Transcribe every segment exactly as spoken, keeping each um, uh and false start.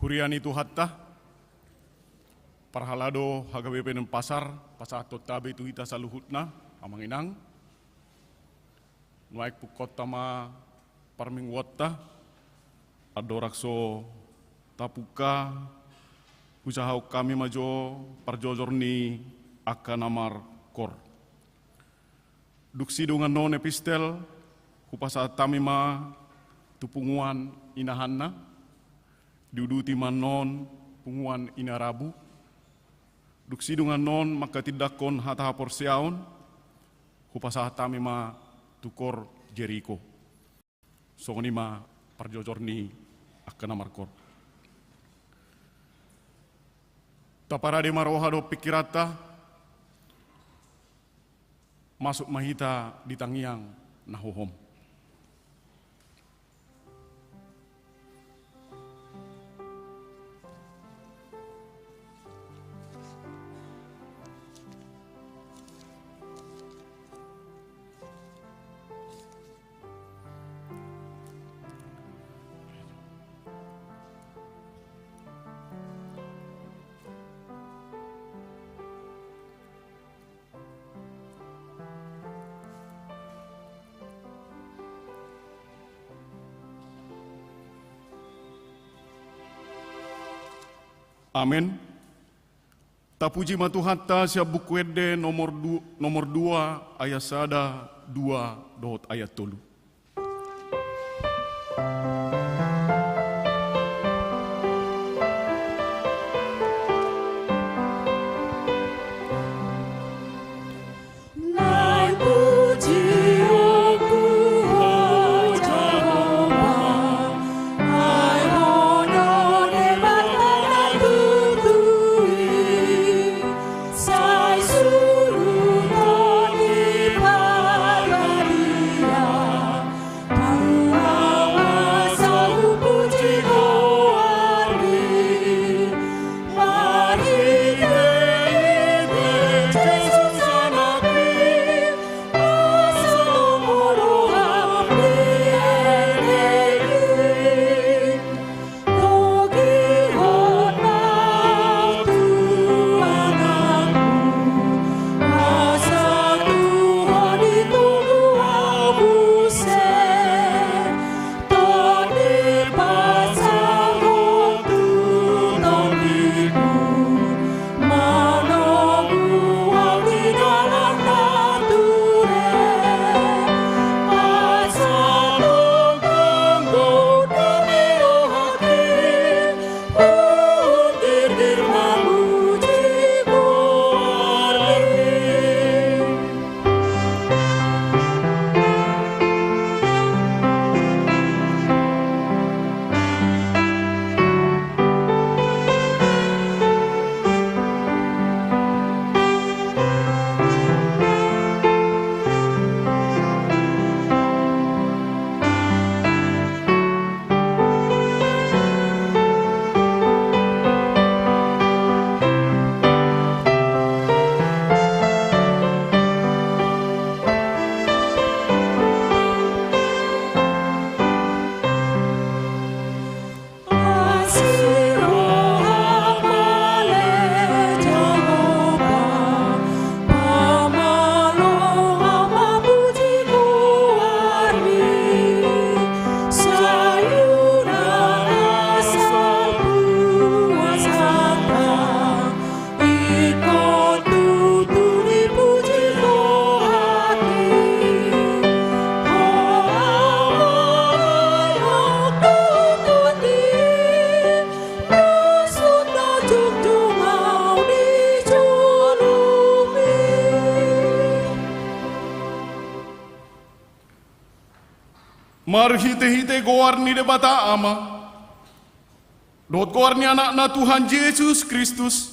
Huria ni Tuhanta, parhalado H K B P Denpasar, pasahathon hita be tu hita saluhutna, amang inang. Nuaeng pungkaonta ma parmingguonta, andorang so tapungka, hujahahon hami ma jo parjojor ni angka na markoor. Dung sidung annon epistel, hupasahat hami ma tu punguan inahanna, diuduti ma annon punguan inarabu. Dung sidung annon manghatindanghon hata haporseaon, hupasahat hami ma tu koor Jeriko. Songon i ma parjojor ni angka na markoor. Taparade ma roha dohot pingkiranta, masuk ma hita di tangiang na hohom. Amen. Tapuji ma Tuhanta sian Buku Ende nomor du-, nomor dua, ayat sada, dua, dohot ayat tolu. Marhitehite goar ni Debata Ama, dohot goar ni Anakna Tuhan Jesus Kristus,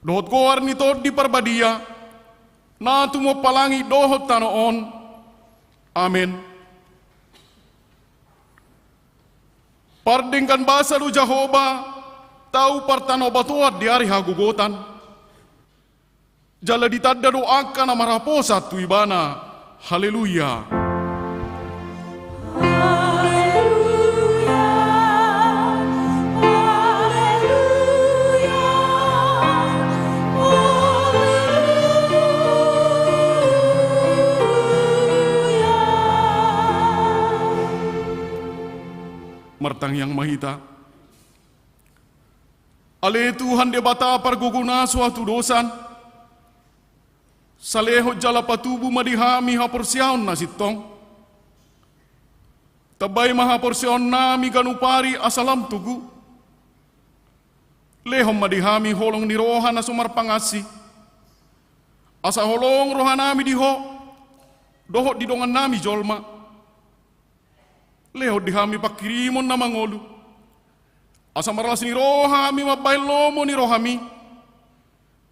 dohot goar ni Tondi Parbadia, na tumompa langit dohot tano on. Amen. Pardenggan basa do Jahowa, tau partanobatoan di ari hagogotan. Jala ditanda do angka na marhaposan tu Ibana. Haleluya. Haleluya. Martangiang ma hita. Ale Tuhan Debata pargogo na so hatudosan, salehon jala patubu ma di hami haporseaon na sintong. Tambai ma haporseaonnami ganup ari asa lam togu. Lehon ma di hami holong ni roha na so marpangansi, asa holong rohanami di Ho dohot di dongannami jolma. Lehon di hami pangkirimon na mangolu, asa marlas ni roha hami mambahen lomo ni rohami.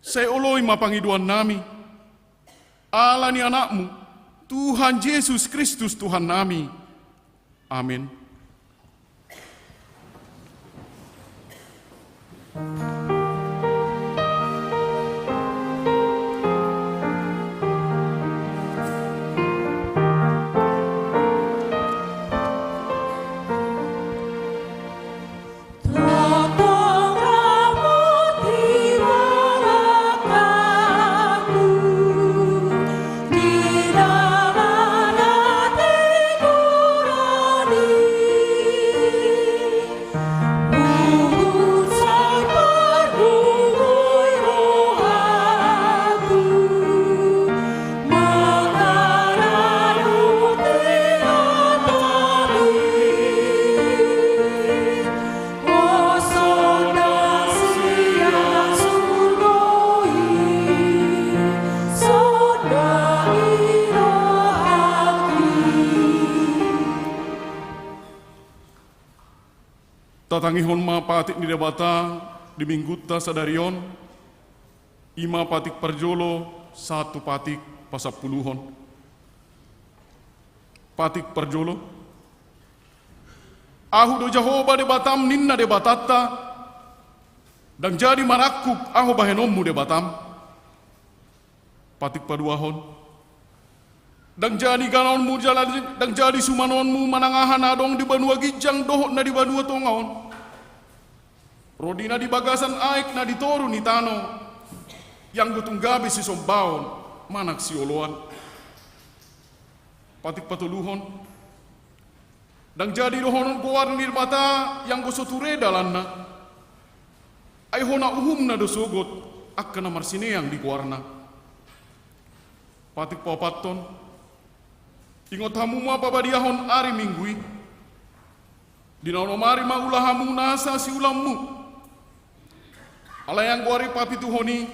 Sai oloi ma pangidoannami, ala ni Anakmu, Tuhan Jesus Kristus Tuhannami. Amin. Tatangihon ma patik ni Debata di minggunta sadari on, i ma patik parjolo sahat tu patik pasampuluhon. Patik parjolo. Ahu do Jahowa Debatam, ninna Debatanta, ndang jadi marangkup ahu bahenonmu Debatam. Patik paduahon. Ndang jadi ganaonmu jala ndang jadi sumanonmu manang aha na adong di banua ginjang dohot na di banua tonga on, ro di na di bagasan aek na di toru ni tano, ianggo tung gabe sisombaon manang sioloan. Patik patoluhon. Ndang jadi dohonon goar ni Debata ianggo so ture dalanna. Ai hona uhumna do sogot angka na marsineang di goarna. Patik paopathon. Ingot hamu ma pabadiahon ari Minggu i. Di na onom ari ma ula hamu nasa siulaonmu. Alai anggo ari papituhon i,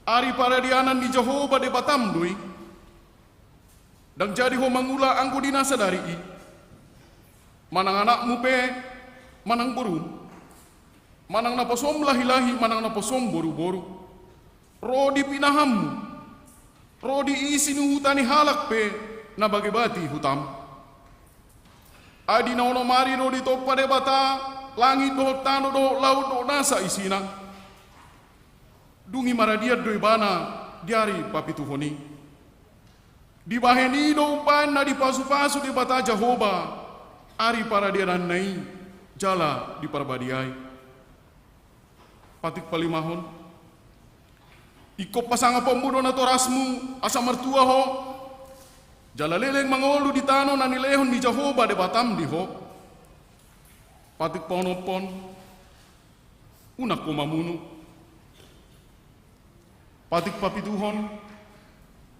ari paradianan ni Jahowa Debatam do i. Ndang jadi ho mangula anggo di na sadari i. Manang anakmu pe, manang borum, manang naposom lahilahi, manang naposom boruboru, ro di pinahanmu, ro di isi ni huta ni halak pe na bagebati hutam. Ai di na onom ari do ditompa Debata langit dohot tano dohot laut dohot nasa isina. Dung i maradian do ibana di ari papituhon i. Dibahen i do umbahen na dipasupasu Debata Jahowa ari paradiananna i jala diparbadiai. Patik palimahon. Ingkon pasangaponmu do natorasmu asa martua ho, jala leleng mangolu di tano na nilehon ni Jahowa Debatam di ho. Patik paonomhon. Unang ho mamunu. Patik papituhon.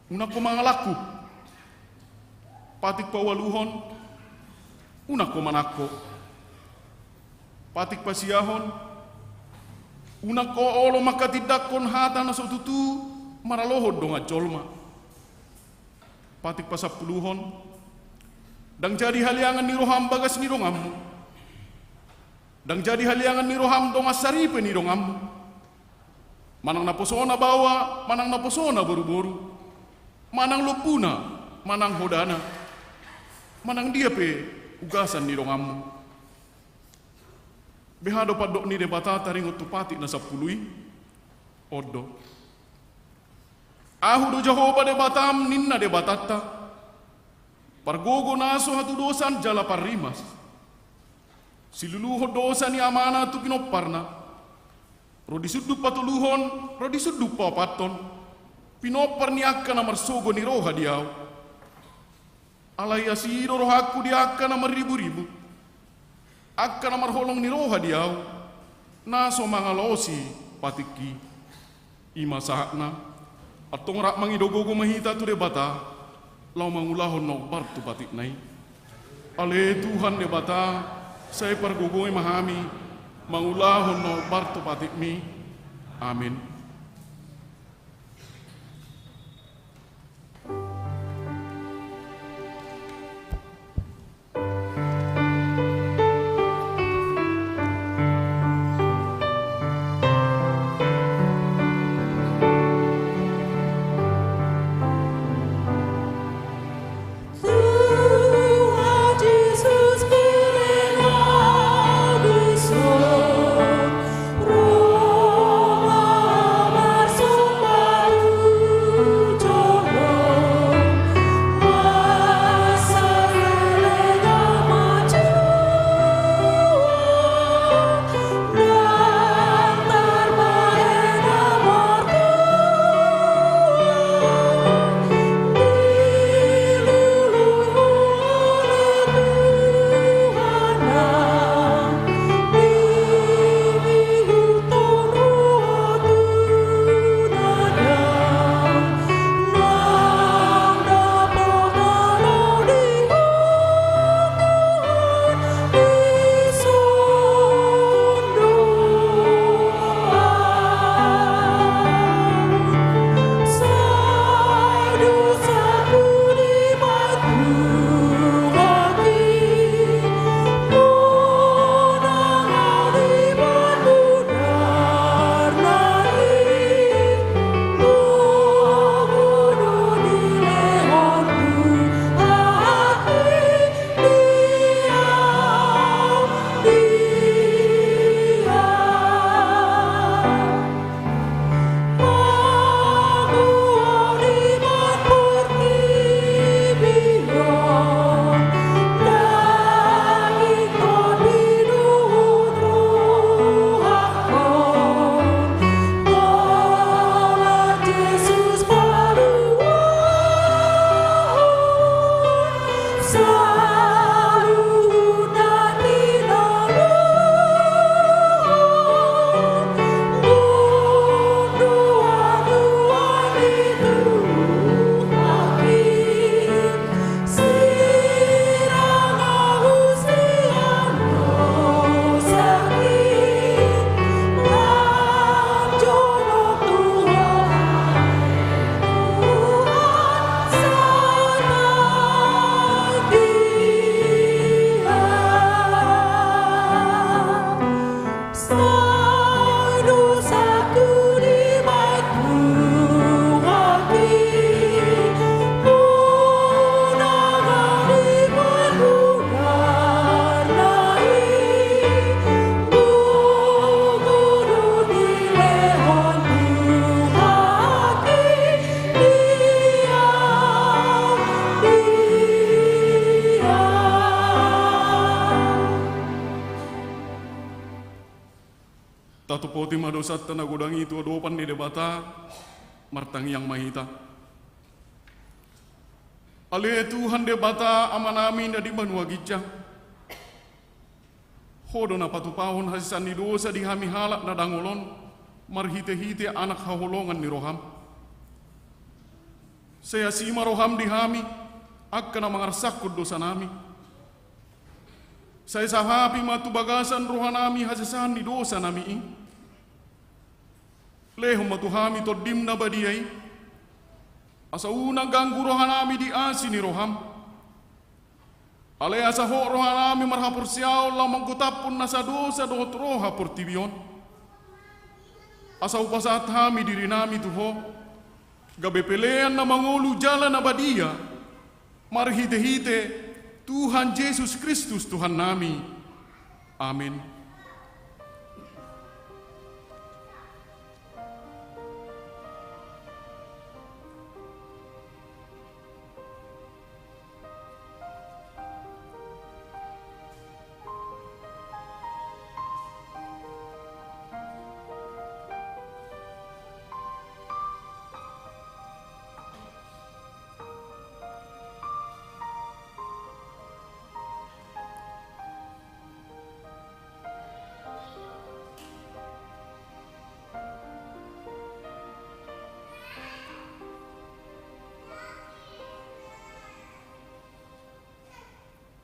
Unang ho mangalangkup. Patik paualuhon. Unang ho manangko. Patik pasiahon. Unang ho olo manghatindanghon hata na so tutu maralohon dongan jolma. Patik pasampuluhon. Ndang jadi haleangan ni roham bagas ni donganmu. Ndang jadi haleangan ni roham dongan saripe ni donganmu. Manang naposona baoa, manang naposona boruboru, manang lombuna, manang hodana, manang dia pe ugasan ni donganmu. Beha do pandok ni Debata taringot tu patik na sampulu i? On do. Ahu do Jahowa Debatam, ninna Debatanta, pargogo na so hatudosan jala parrimas. Siluluhon dosa ni amana tu pinomparna. Ro di sundut patoluhon, ro di sundut paopathon. Pinompar ni angka na marsogo ni roha di ahu. Alai asi do rohangku di angka na marriburibu. angka na marholong ni roha di ahu, na so mangalaosi patikki. I ma sahatna, antong rap mangido gogo ma hita tu Debata, laho mangulahon na hombar tu patikna i. Ale Tuhan Debata, sai pargogoi ma hami, mangulahon na hombar tu patikmi. Amen. Tatopoti ma dosanta na godang i tu adopan ni Debata. Martangiang ma hita. Ale Tuhan Debata Amanami na di banua ginjang, Ho do na patupahon hasesaan ni dosa di hami halak na dangol on marhitehite Anak haholongan ni roham. Sai asi ma roham di hami angka na mangarsangkon dosanami. Sai sahapi ma tu bagasan rohanami hasesaan ni dosanami i. Lehon ma tu hami Tondim na badia i, asa unang ganggu rohanami di asi ni roham. Alai asa hot rohanami marhaporseaon laho manggotaphon nasa dosa dohot roha portibi on. Asa hupasahat hami dirinami tu Ho, gabe pelean na mangolu jala na badia, marhitehite Tuhan Jesus Kristus Tuhannami. Amen.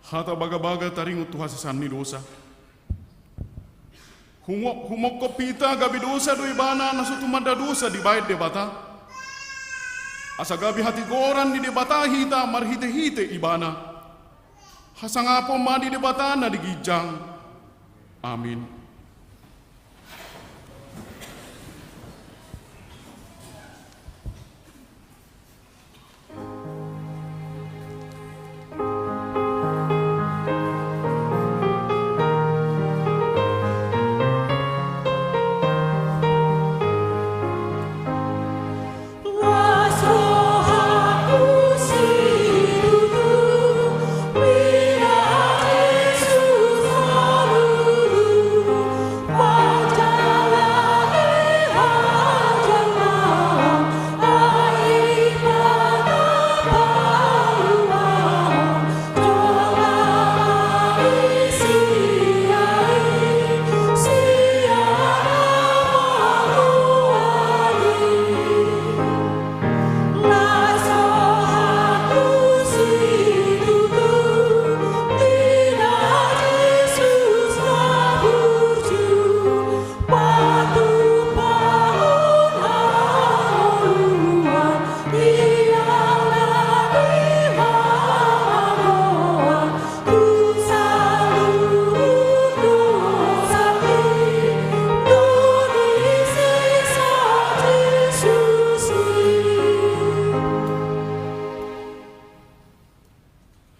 Hata bagabaga taringot tu hasesaan ni dosa. Humo-, humongkop hita gabe dosa do ibana na so tumanda dosa dibahen Debata. Asa gabe hatigoran ni Debata hita marhitehite ibana. Hasangapon ma di Debata na di ginjang. Amin.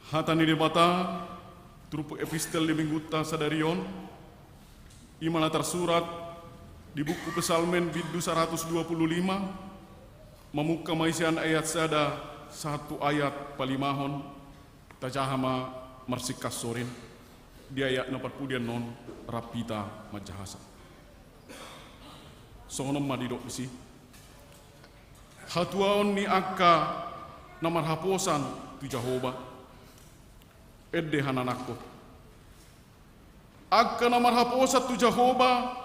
Hata ni Debata, turpuk epistel di minggunta sadari on, i ma na tarsurat di buku Psalmen bindu saratus dua pulu lima, mamungka ma i sian ayat sada sahat tu ayat palimahon, tajaha ma marsingkassorin di ayat na parpudi annon rap hita manjahasa. Songon on ma didok disi. Hatuaon ni angka na marhaposan tu Jahowa. Ende hananangko. Angka na marhaposan tu Jahowa,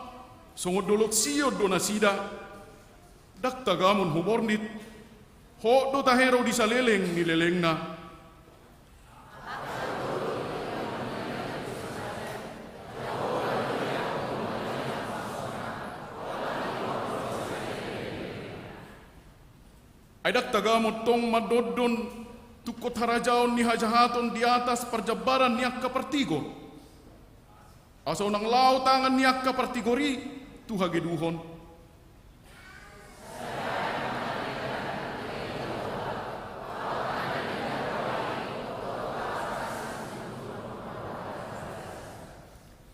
songon dolok Sion do nasida. Ndang tagamon hu borngin. Hot do taherou di saleleng ni lelengna. Ai ndang tagamon tong mandondon tungkot harajaon ni hajahaton di atas parjambaran ni angka partigor. Asa unang laho tangan ni angka partigor i tu hageduhon.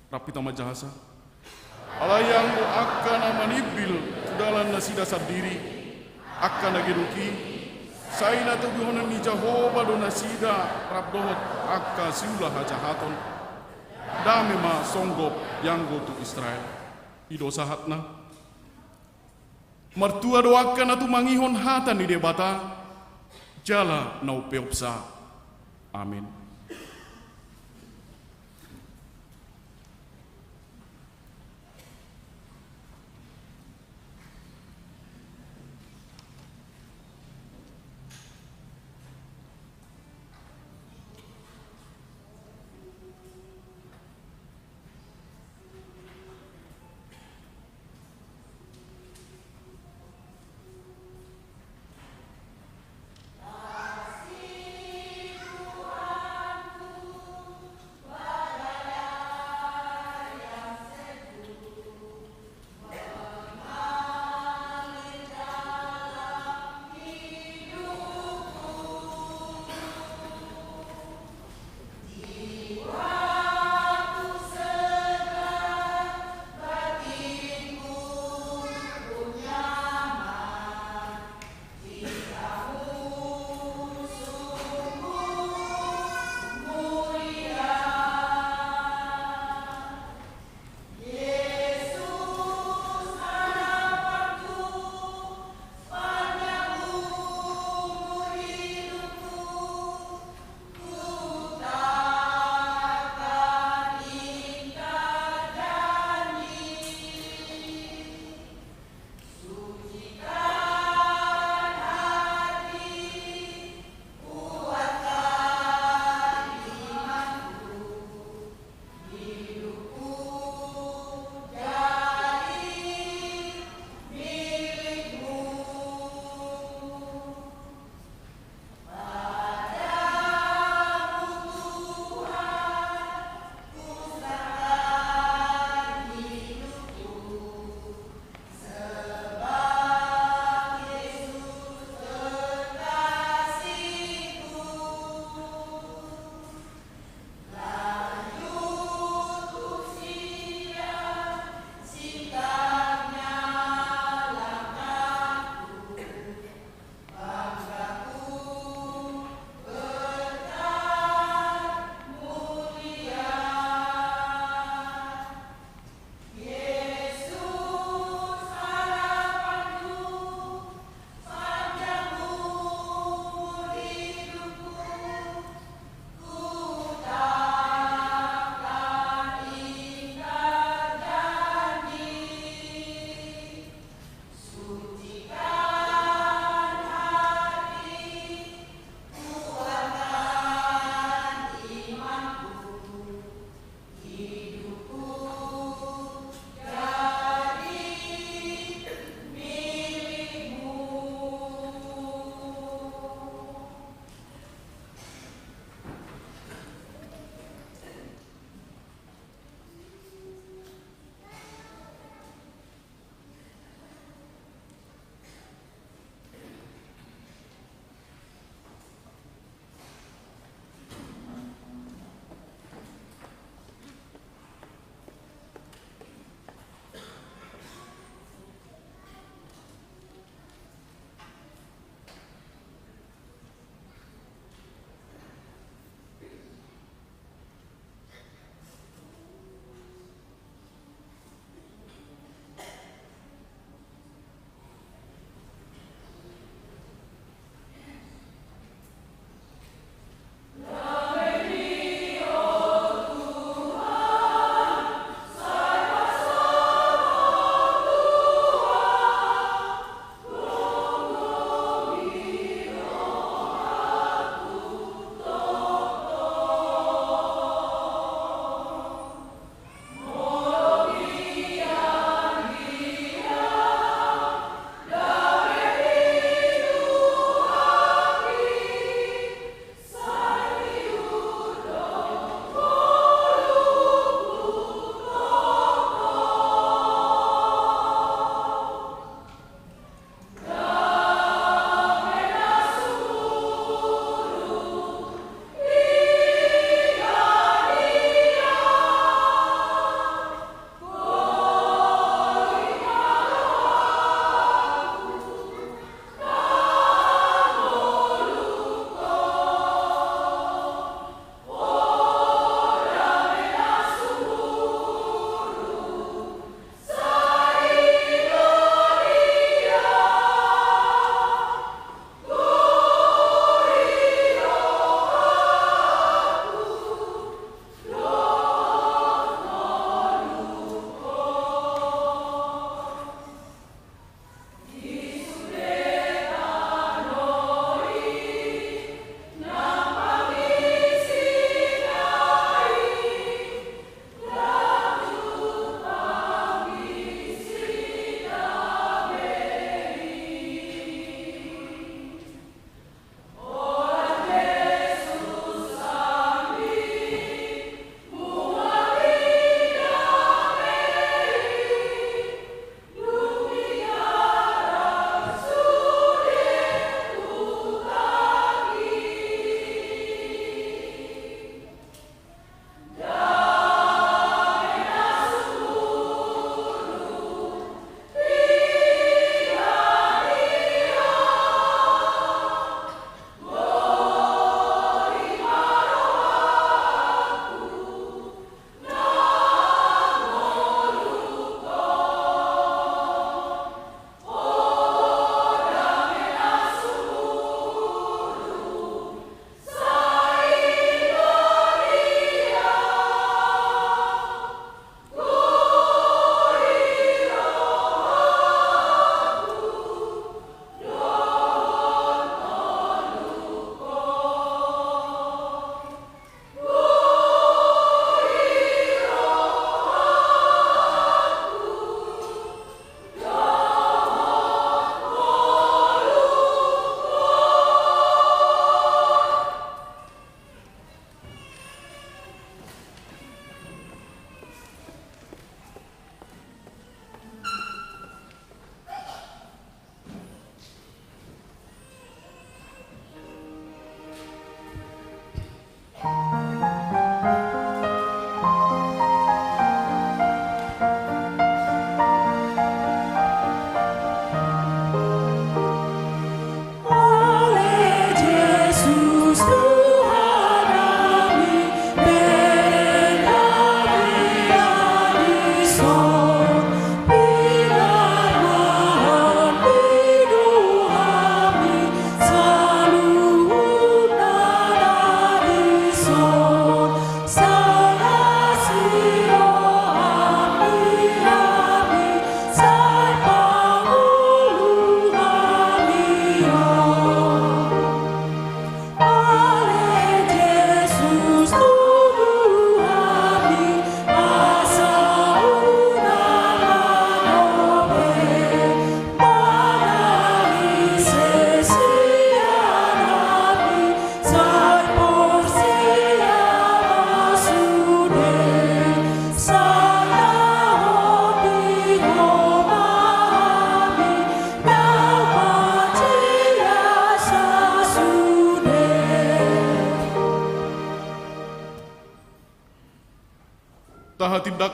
Rap hita manjahasa. Alai anggo angka na manimbil tu dalan nasida sandiri, angka na geduk i, sai na toguhonon ni Jahowa do nasida rap dohot angka siula hajahaton. Dame ma songgop ianggo tu Israel. I do sahatna. Martua do angka na tumangihon hata ni Debata, jala na umpeopsa. Amin.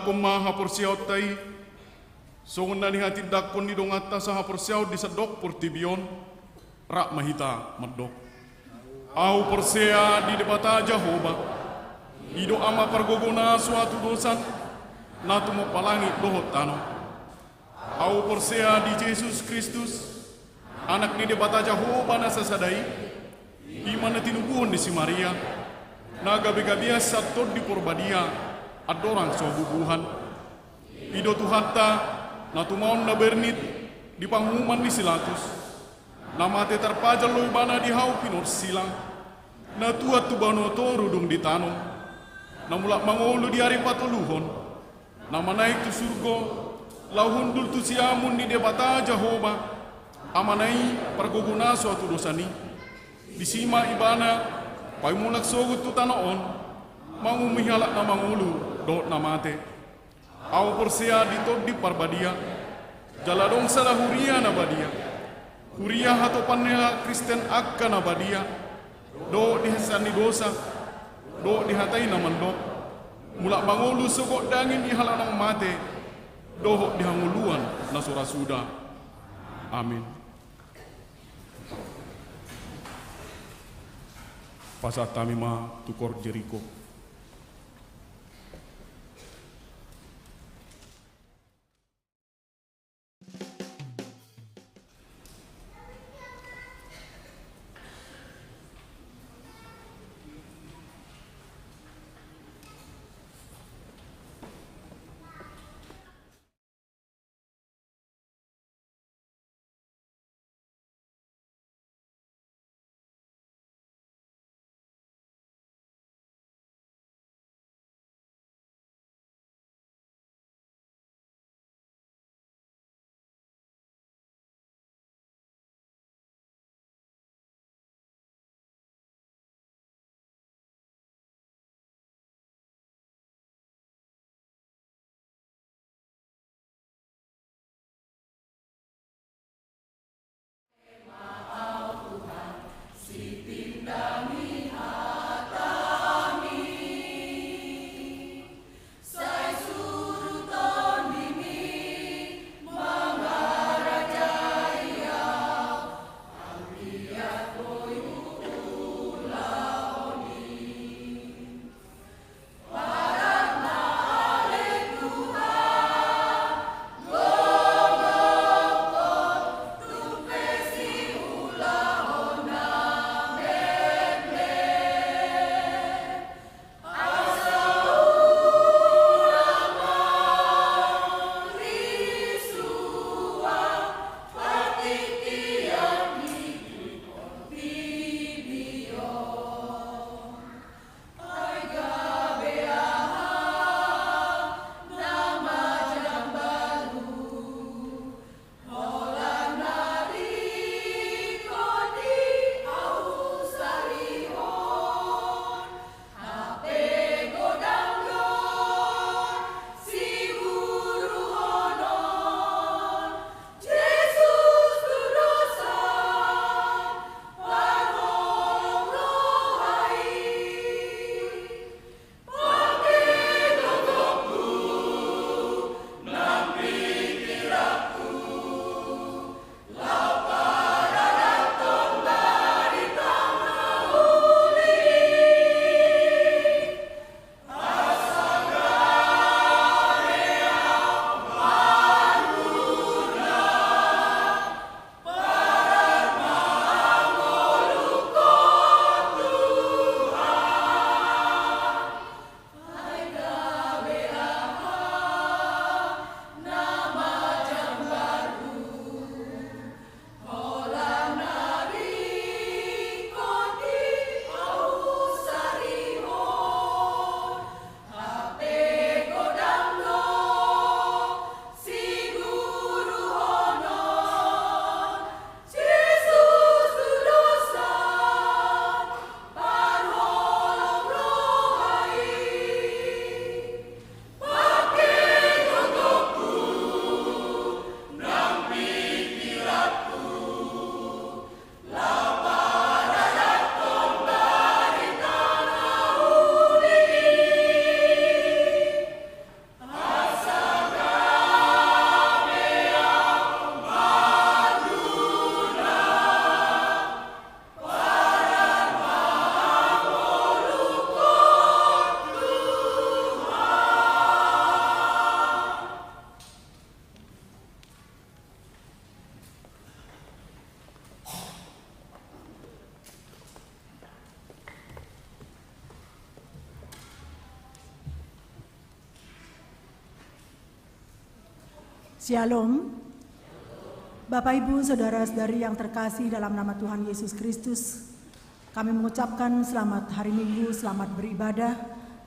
Tindangkon ma haporseaonta i, songon na nihatindangkon ni donganta sahaporseaon di sandok portibi on. Rap ma hita mandok. Ahu porsea di Debata Jahowa, i do Ama pargogo na so hatudosan, na tumompa langit dohot tano. Ahu porsea di Jesus Kristus, Anak ni Debata Jahowa na sasada i, i ma na tinubuhon ni si Maria, na gabegabean sian Tondi Porbadia, andorang so bubuhan. I do Tuhanta, na tumaon na bernit di panguhuman ni si Latus, na mate tarpajal do Ibana di hau pinorsilang, na tuat tu banua toru dung ditanom, na mulak mangolu di ari patoluhon, na manaek tu surgo, laho hundul tu siamun ni Debata Jahowa, Amana i pargogo na so hatudosan i. Disi ma Ibana paimulak sogot tu tano on, manguhumi halak na mangolu dohot na mate. Ahu porsea di Tondi Parbadia, jala adong sada huria na badia, huria hatopan ni halak Kristen angka na badia, dohot di hasesaan ni dosa, dohot di hata i na mandok, mulak mangolu sogot daging ni halak naung mate, dohot di hangoluan na so ra suda. Amin. Pasahat hami ma tu koor Jeriko. Shalom. Bapak, Ibu, saudara-saudari yang terkasih dalam nama Tuhan Yesus Kristus, kami mengucapkan selamat hari Minggu, selamat beribadah,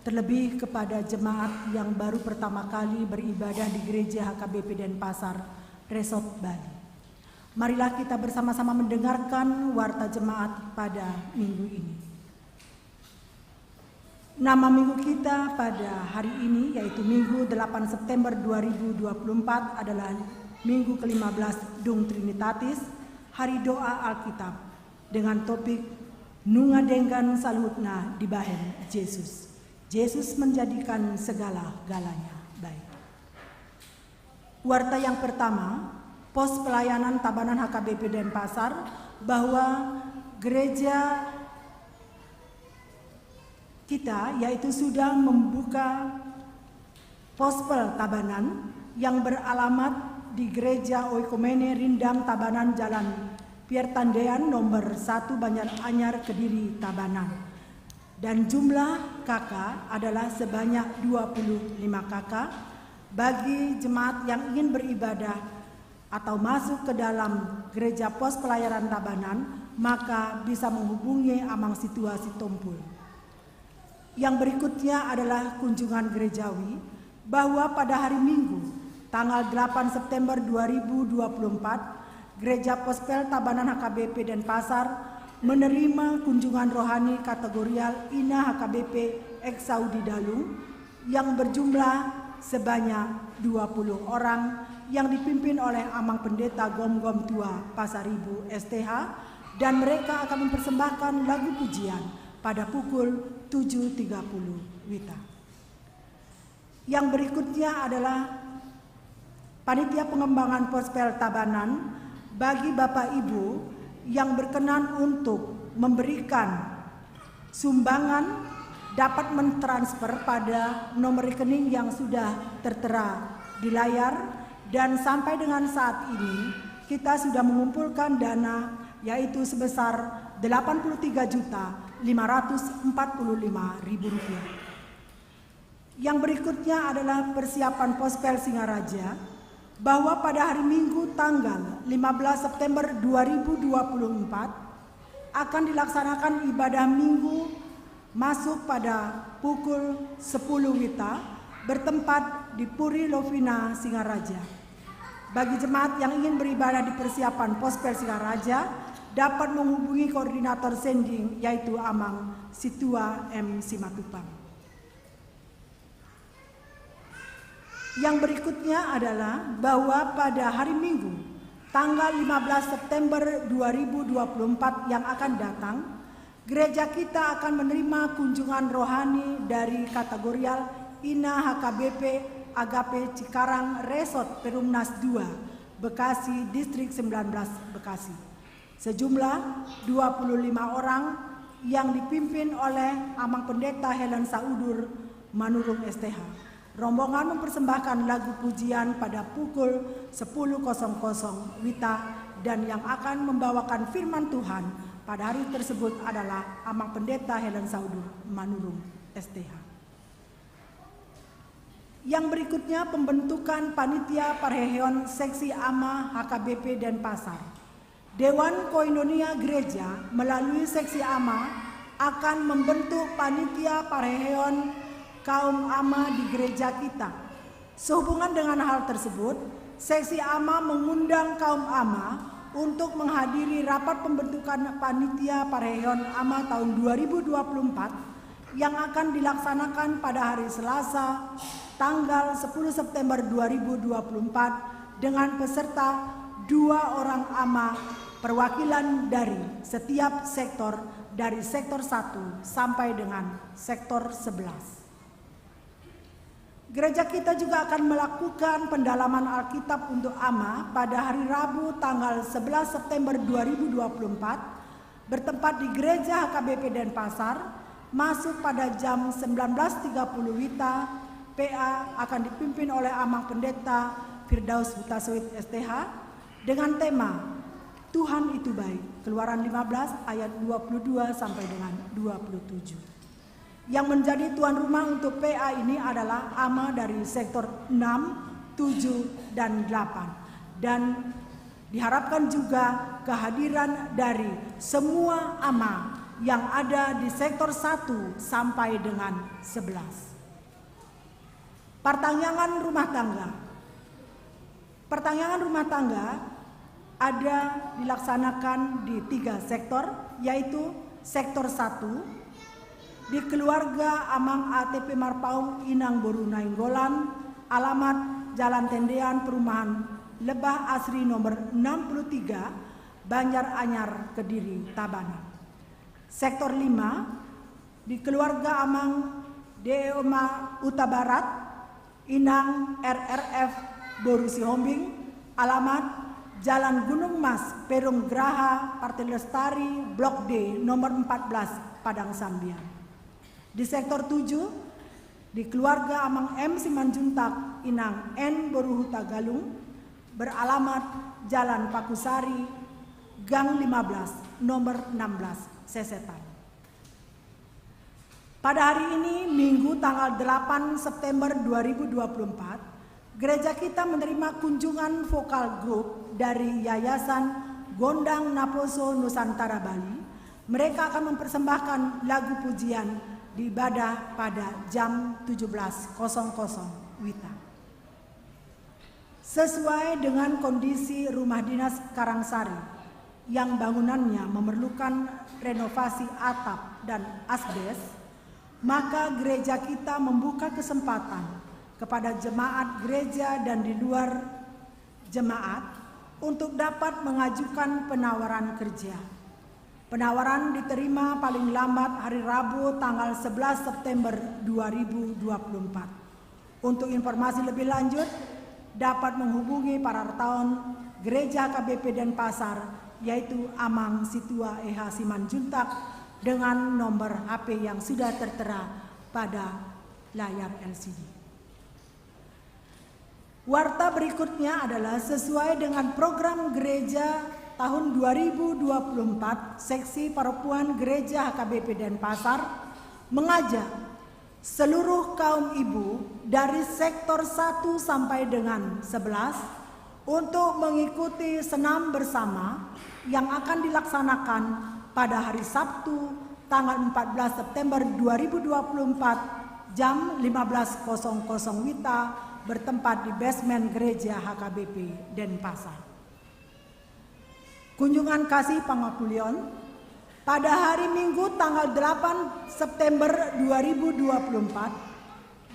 terlebih kepada jemaat yang baru pertama kali beribadah di Gereja H K B P Denpasar, Resort Bali. Marilah kita bersama-sama mendengarkan warta jemaat pada minggu ini. Nama minggu kita pada hari ini, yaitu Minggu delapan September dua ribu dua puluh empat, adalah Minggu kelima belas Dung Trinitatis, Hari Doa Alkitab, dengan topik Nunga Denggan Saluhutna Dibahen Jesus. Jesus menjadikan segala-galanya baik. Warta yang pertama, pos pelayanan Tabanan H K B P Denpasar, bahwa gereja kita, yaitu sudah membuka pospel Tabanan yang beralamat di Gereja Oikumene Rindam Tabanan, Jalan Pier Tandean nomor satu, Banjar Anyar, Kediri, Tabanan. Dan jumlah K K adalah sebanyak dua puluh lima K K. Bagi jemaat yang ingin beribadah atau masuk ke dalam gereja pos pelayanan Tabanan, maka bisa menghubungi Amang Situa Sitompul. Yang berikutnya adalah kunjungan gerejawi, bahwa pada hari Minggu, tanggal delapan September dua ribu dua puluh empat, Gereja Pospel Tabanan H K B P Denpasar menerima kunjungan rohani kategorial Ina H K B P Ex Saudi Dalung yang berjumlah sebanyak dua puluh orang, yang dipimpin oleh Amang Pendeta Gomgom Tua Pasaribu S T H, dan mereka akan mempersembahkan lagu pujian pada pukul tujuh tiga puluh WITA. Yang berikutnya adalah Panitia Pengembangan Pospel Tabanan. Bagi Bapak Ibu yang berkenan untuk memberikan sumbangan, dapat mentransfer pada nomor rekening yang sudah tertera di layar, dan sampai dengan saat ini kita sudah mengumpulkan dana, yaitu sebesar delapan puluh tiga juta lima ratus empat puluh lima ribu rupiah. Yang berikutnya adalah persiapan Pospel Singaraja, bahwa pada hari Minggu, tanggal lima belas September dua ribu dua puluh empat, akan dilaksanakan ibadah Minggu masuk pada pukul sepuluh WITA, bertempat di Puri Lovina Singaraja. Bagi jemaat yang ingin beribadah di persiapan Pospel Singaraja, dapat menghubungi koordinator sending, yaitu Amang Situa M Simatupang. Yang berikutnya adalah bahwa pada hari Minggu, tanggal lima belas September dua ribu dua puluh empat yang akan datang, gereja kita akan menerima kunjungan rohani dari kategorial Ina H K B P Agape Cikarang, Resort Perumnas dua, Bekasi, Distrik sembilan belas, Bekasi. Sejumlah dua puluh lima orang yang dipimpin oleh Amang Pendeta Helen Saudur Manurung S T H. Rombongan mempersembahkan lagu pujian pada pukul sepuluh kosong kosong WITA, dan yang akan membawakan firman Tuhan pada hari tersebut adalah Amang Pendeta Helen Saudur Manurung S T H. Yang berikutnya, pembentukan panitia parheheon Seksi Ama H K B P Denpasar. Dewan Koinonia Gereja melalui Seksi Ama akan membentuk panitia parheheon kaum ama di gereja kita. Sehubungan dengan hal tersebut, Seksi Ama mengundang kaum ama untuk menghadiri rapat pembentukan panitia parheheon ama tahun dua ribu dua puluh empat yang akan dilaksanakan pada hari Selasa, tanggal sepuluh September dua ribu dua puluh empat, dengan peserta dua orang ama perwakilan dari setiap sektor, dari sektor satu sampai dengan sektor sebelas. Gereja kita juga akan melakukan pendalaman Alkitab untuk ama pada hari Rabu, tanggal sebelas September dua ribu dua puluh empat, bertempat di Gereja H K B P Denpasar, masuk pada jam sembilan belas tiga puluh WITA. P A akan dipimpin oleh Amang Pendeta Firdaus Hutasoit S T H, dengan tema Tuhan Itu Baik, Keluaran lima belas ayat dua puluh dua sampai dengan dua puluh tujuh. Yang menjadi tuan rumah untuk P A ini adalah ama dari sektor enam, tujuh, dan delapan. Dan diharapkan juga kehadiran dari semua amang yang ada di sektor satu sampai dengan sebelas. Partangiangan rumah tangga. Partangiangan rumah tangga ada dilaksanakan di tiga sektor, yaitu sektor satu, di keluarga Amang A T P Marpaung Inang Boru Nainggolan, alamat Jalan Tendean, perumahan Lebah Asri nomor enam puluh tiga, Banjar Anyar, Kediri, Tabanan. Sektor lima, di keluarga Amang D E Oma Huta Barat, Inang R R F Boru Sihombing, alamat Jalan Gunung Mas, Perum Graha, Partai Lestari, Blok D, nomor empat belas, Padang Sambian. Di sektor tujuh, di keluarga Amang M Simanjuntak, Inang N Boru Hutagalung, beralamat Jalan Pakusari, Gang lima belas, nomor enam belas, Sesetan. Pada hari ini, Minggu tanggal delapan September dua ribu dua puluh empat, gereja kita menerima kunjungan vokal grup dari Yayasan Gondang Naposo Nusantara Bali. Mereka akan mempersembahkan lagu pujian di ibadah pada jam tujuh belas kosong kosong WITA. Sesuai dengan kondisi rumah dinas Karangsari yang bangunannya memerlukan renovasi atap dan asbes, maka gereja kita membuka kesempatan kepada jemaat gereja dan di luar jemaat untuk dapat mengajukan penawaran kerja. Penawaran diterima paling lambat hari Rabu tanggal sebelas September dua ribu dua puluh empat. Untuk informasi lebih lanjut, dapat menghubungi parartaon Gereja H K B P Denpasar, yaitu Amang Situa E H Simanjuntak, dengan nomor H P yang sudah tertera pada layar L C D. Warta berikutnya adalah sesuai dengan program gereja tahun dua ribu dua puluh empat, Seksi Paropuan Gereja H K B P Denpasar mengajak seluruh kaum ibu dari sektor satu sampai dengan sebelas untuk mengikuti senam bersama yang akan dilaksanakan pada hari Sabtu, tanggal empat belas September dua ribu dua puluh empat, jam lima belas kosong kosong WITA, bertempat di basement Gereja H K B P Denpasar. Kunjungan kasih pangapulion. Pada hari Minggu tanggal delapan September dua ribu dua puluh empat,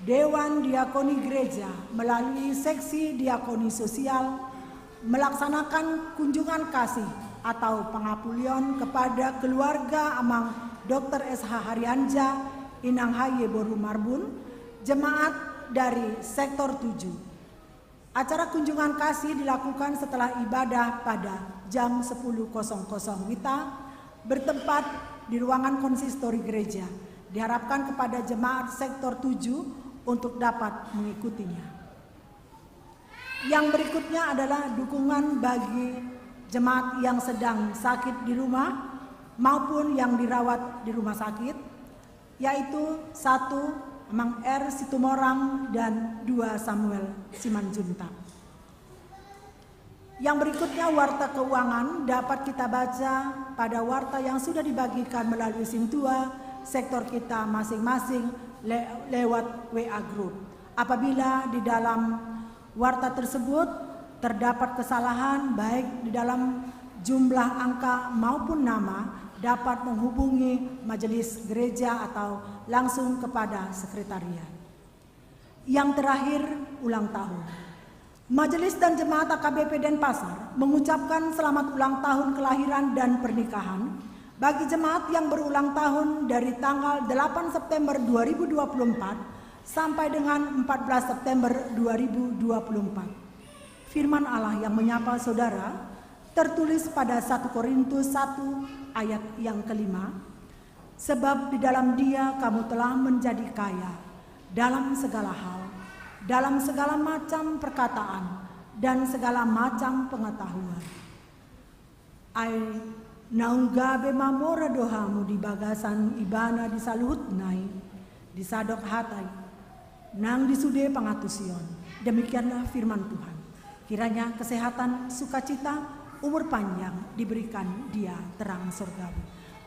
Dewan Diakoni Gereja melalui Seksi Diakoni Sosial melaksanakan kunjungan kasih atau pangapulion kepada keluarga Amang Doktor S H Harianja, Inang Haye Boru Marbun, jemaat dari sektor tujuh. Acara kunjungan kasih dilakukan setelah ibadah pada jam sepuluh kosong kosong WITA, bertempat di ruangan konsistori gereja. Diharapkan kepada jemaat sektor tujuh untuk dapat mengikutinya. Yang berikutnya adalah dukungan bagi jemaat yang sedang sakit di rumah maupun yang dirawat di rumah sakit, yaitu satu, Amang R Situmorang, dan dua, Samuel Simanjuntak. Yang berikutnya, warta keuangan dapat kita baca pada warta yang sudah dibagikan melalui sintua sektor kita masing-masing le-, lewat W A Group. Apabila di dalam warta tersebut terdapat kesalahan, baik di dalam jumlah angka maupun nama, dapat menghubungi majelis gereja atau langsung kepada sekretariat. Yang terakhir, ulang tahun. Majelis dan Jemaat H K B P Denpasar mengucapkan selamat ulang tahun kelahiran dan pernikahan bagi jemaat yang berulang tahun dari tanggal delapan September dua ribu dua puluh empat sampai dengan empat belas September dua ribu dua puluh empat. Firman Allah yang menyapa saudara tertulis pada satu Korintus satu ayat yang kelima, "Sebab di dalam Dia kamu telah menjadi kaya dalam segala hal, dalam segala macam perkataan dan segala macam pengetahuan." Ai naung gabe mamora do hamu di bagasan Ibana di saluhutna i, disadok hata i. Nang di sude pangantusion, demikianlah firman Tuhan. Kiranya kesehatan, sukacita, umur panjang diberikan dia terang sorgawi.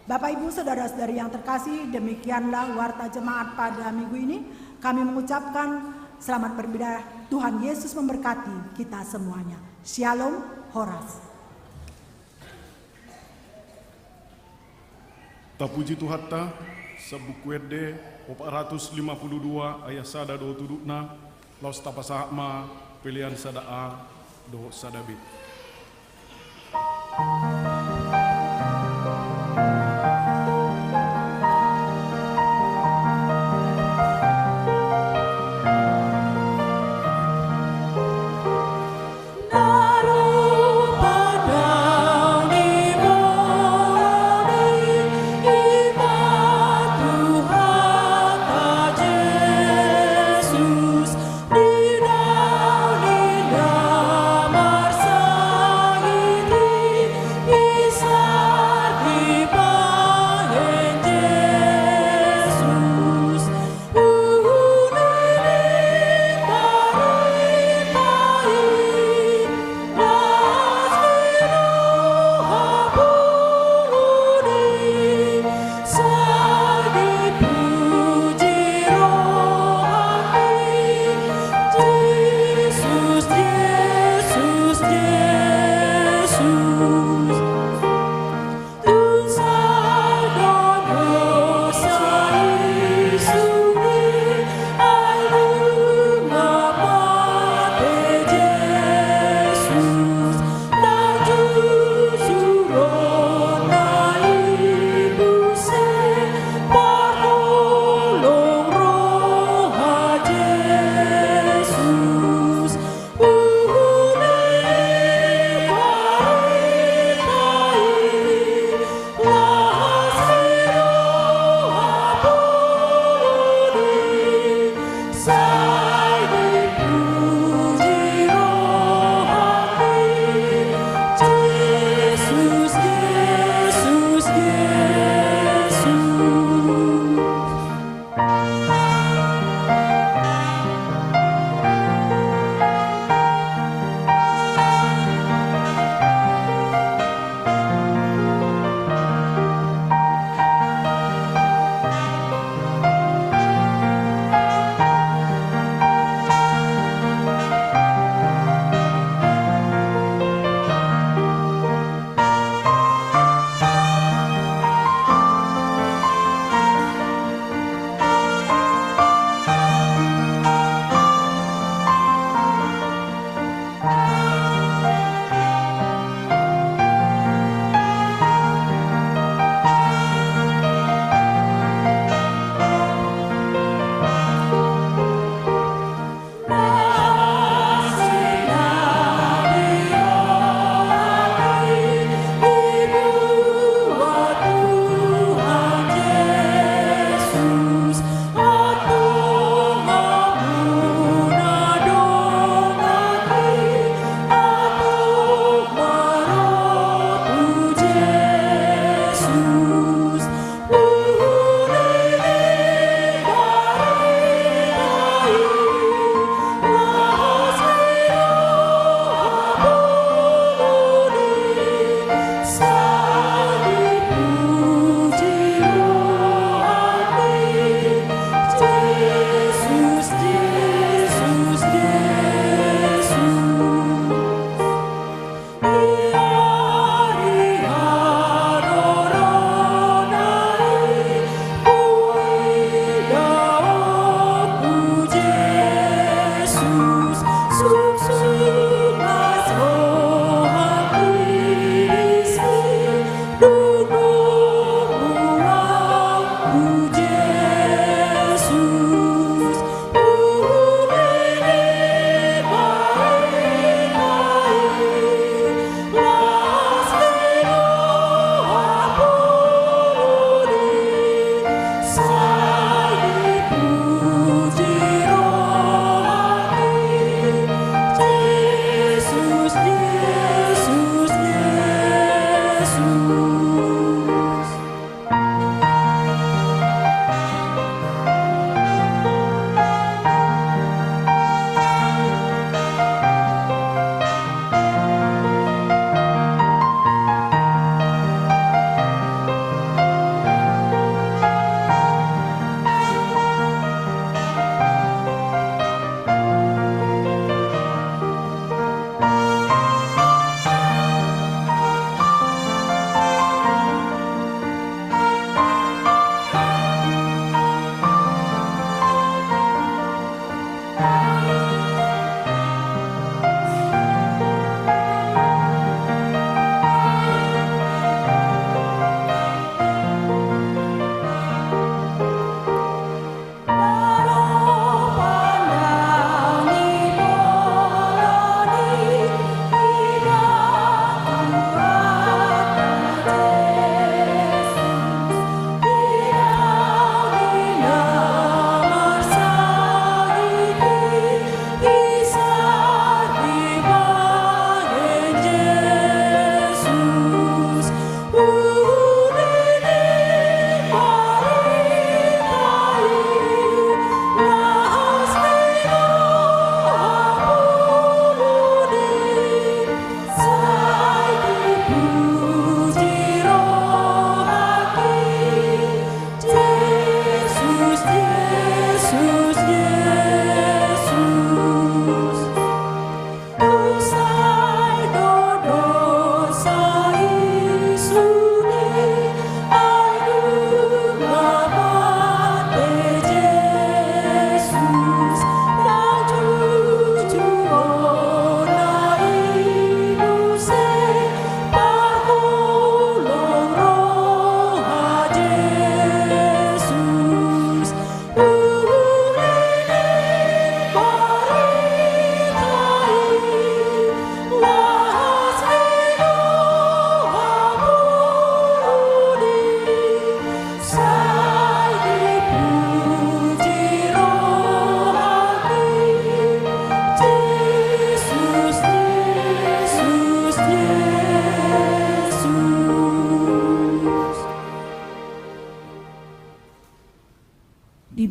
Bapak, Ibu, saudara-saudari yang terkasih, demikianlah warta jemaat pada minggu ini. Kami mengucapkan selamat beribadah. Tuhan Yesus memberkati kita semuanya. Shalom, horas. Tapuji Tuhanta, Buku Ende opat ratus lima puluh dua ayat sada dohot udutna, laos tapasahat ma pelean sada A dohot sada B.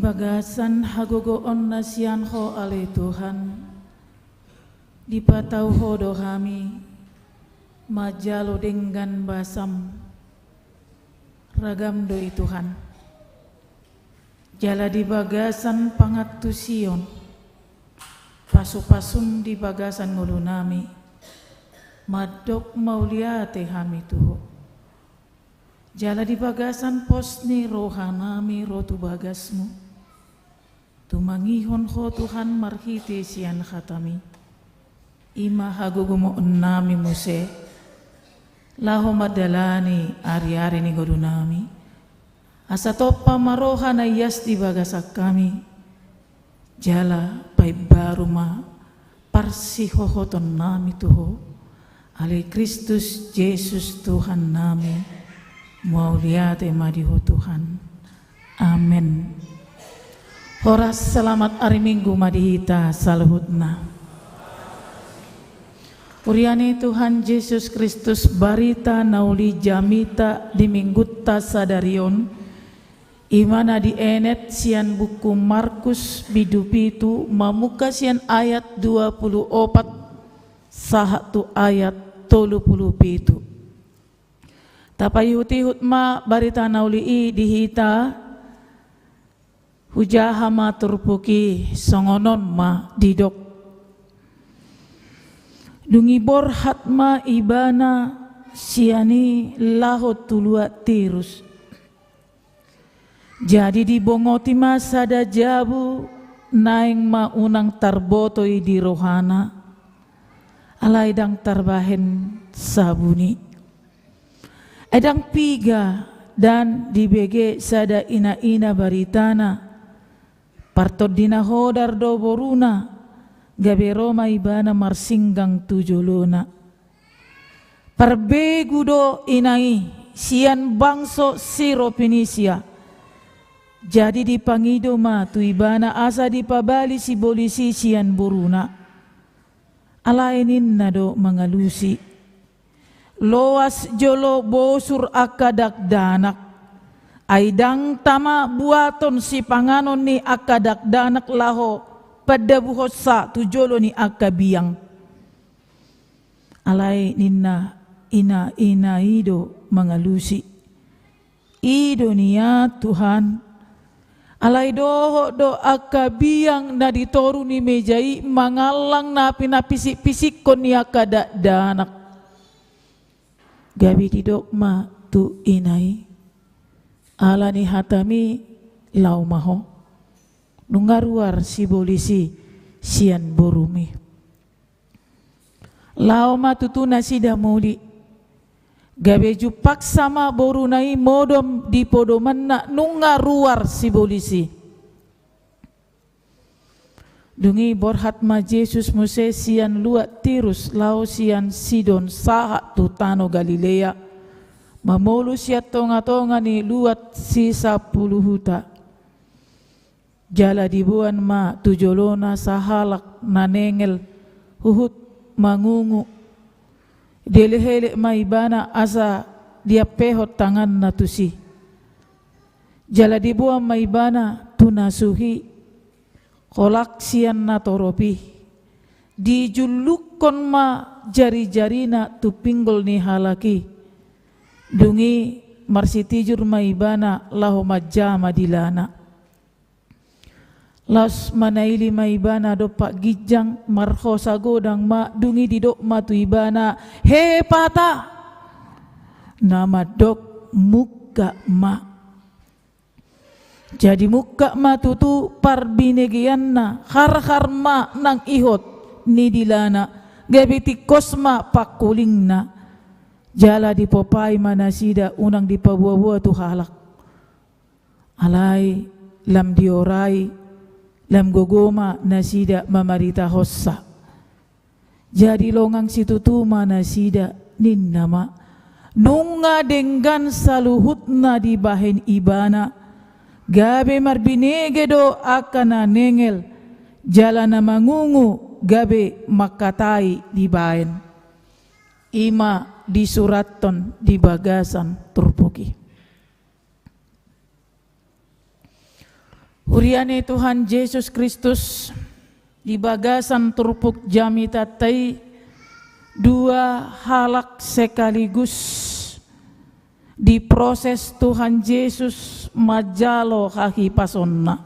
Bagasan hagogoon na sian Ho ale Tuhan, dipatau Ho do hami manjalo denggan basaM. Ragam do i Tuhan. Jala di bagasan pangantusion, pasupasuM di bagasan ngolunami, mandok mauliate hami tu Ho. Jala di bagasan pos ni rohanami ro tu bagasMu, tumangihon Ho Tuhan marhite sian hataMi. I ma hagogoonnami muse laho mandalani ariari ni ngolunami. Asa tompa ma roha na ias di bagasan hami, jala paimbaru ma parsihohotonnami tu Ho. Ale Kristus Jesus Tuhannami, mauliate ma di Ho Tuhan. Amen. Horas, selamat ari Minggu ma di hita saluhutna. Huria ni Tuhan Jesus Kristus, barita na uli jamita di Minggunta sadari on, i ma na dienet sian buku Markus bindu pitu, mamungka sian ayat dua pulu opat sahat tu ayat tolu pulu pitu. Tapaihutihut ma barita na uli i di hita. Hujaha ma turpuk i, songon on ma didok. Dung i borhat ma Ibana sian i laho tu luat Tirus. Jadi dibongoti ma sada jabu, naeng ma unang tarboto i di rohana, alai ndang tarbahen sabun i. Ai ndang piga dan dibege sada inaina baritana, partondi na hodar do boruna, gabe ro ma ibana marsinggang tu jolona. Parbegu do ina i sian bangso Siropinisia. Jadi dipangido ma tu ibana asa dipabali sibolis i sian boruna. Alai ninna do mangalusi: Loas jolo bosur angka dakdanak, ai ndang tama buaton sipanganon ni angka dakdanak laho pandabuhonsa tu jolo ni angka biang. Alai ninna inaina i do mangalusi: I do nian Tuhan. Alai dohot do angka biang na di toru ni meja i mangallang na pinapisik-pisikkon ni angka dakdanak. Gabe didok ma tu ina i: Ala ni hataMi, laho ma ho. Nunga ruar sibolis i sian borumi. Laho ma tutu nasida muli. Gabe jumpangsa ma boruna i modom di podomanna nunga ruar sibolis i. Dung i borhat ma Jesus muse sian luat Tirus laho sian Sidon sahat tu tano Galilea, mamolus sian tongatonga ni luat Sisampuluhuta. Jala diboan ma tu jolona sahalak na nengel huhut mangungu. Dielekelek ma ibana asa diampehon tanganna tusi. Jala diboan ma ibana tu na suhi, holan sian na torop i. Dijullukkon ma jarijarina tu pinggol ni halak i. Dung i marsitijur ma ibana laho manjama dilana. Laos manaili ma ibana dompak ginjang, marhosa godang ma, dung i didok ma tu ibana: Hepata! Na mandok: Mungkap ma. Jadi mungkap ma tutu parbinegeanna, harhar ma nang ihot ni dilana, gabe tingkos ma pangkulingna. Jala dipopai ma nasida unang dipaboaboa tu halak. Alai lam diorai, lam gogo ma nasida mamaritahonsa. Jadi longang situtu ma nasida, ninna ma: Nunga denggan saluhutna dibahen ibana, gabe marbinege do angka na nengel, jala na mangungu gabe mangkatai dibahen. I ma disurathon di bagasan turpuk i. Huria ni Tuhan Jesus Kristus, di bagasan turpuk jamitanta i, dua halak sekaligus diproses Tuhan Jesus manjalo hahipasonna.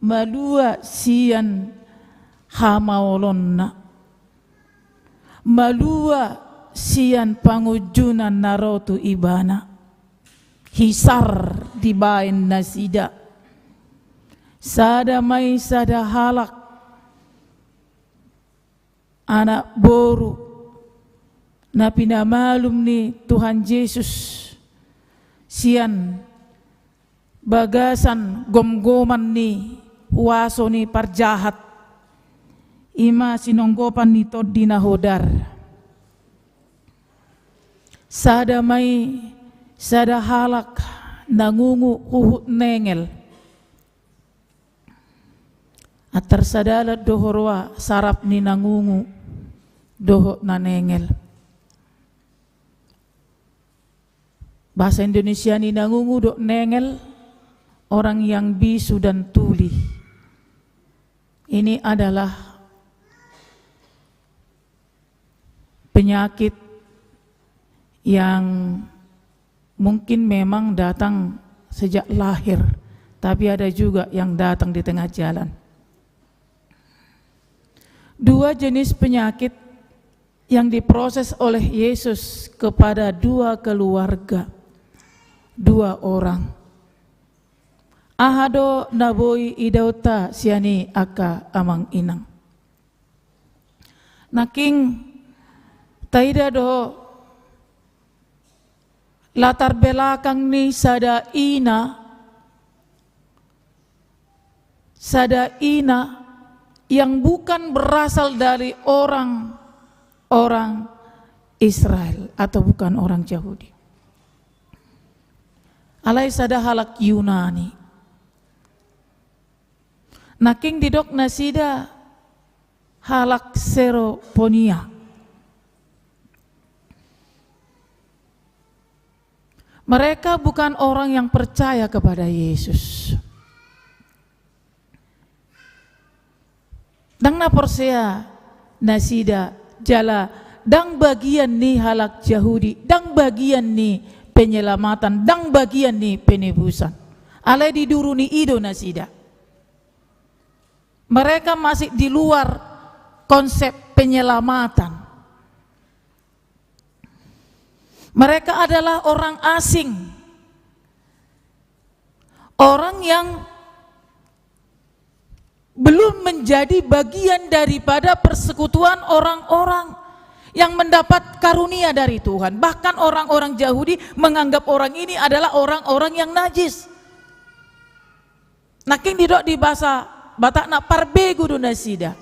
Malua sian hamaolonna, malua sian pangunjunan na ro tu ibana. Hisar dibaen nasida. Sada ma i sada halak, anak boru na pinamalum ni Tuhan Jesus sian bagasan gomgoman ni huaso ni parjahat, i ma sinonggopan ni Tondi na Hodar. Sada ma i sada halak na ngungu huhut nengel. Antar sadalan do huroha saraf ni na ngungu dohot na nengel. Bahasa Indonesia ni na ngungu dohot nengel, orang yang bisu dan tuli. Ini adalah penyakit yang mungkin memang datang sejak lahir, tapi ada juga yang datang di tengah jalan. Dua jenis penyakit yang diproses oleh Yesus kepada dua keluarga, dua orang. Aha do na boi idaonta sian i angka amang inang? Nangkin taida do latar belakang ni sada ina, sada ina yang bukan berasal dari orang-orang Israel atau bukan orang Yahudi. Alai sada halak Yunani. Nangkin didok nasida halak Seroponia. Mereka bukan orang yang percaya kepada Yesus. Ndang na porsea nasida jala ndang bagian ni halak Jahudi, ndang bagian ni penyelamatan, ndang bagian ni penebusan. Alai di duru ni i do nasida. Mereka masih di luar konsep penyelamatan. Mereka adalah orang asing. Orang yang belum menjadi bagian daripada persekutuan orang-orang yang mendapat karunia dari Tuhan. Bahkan orang-orang Yahudi menganggap orang ini adalah orang-orang yang najis. Nangkin didok di bahasa Batakna parbegu do nasida.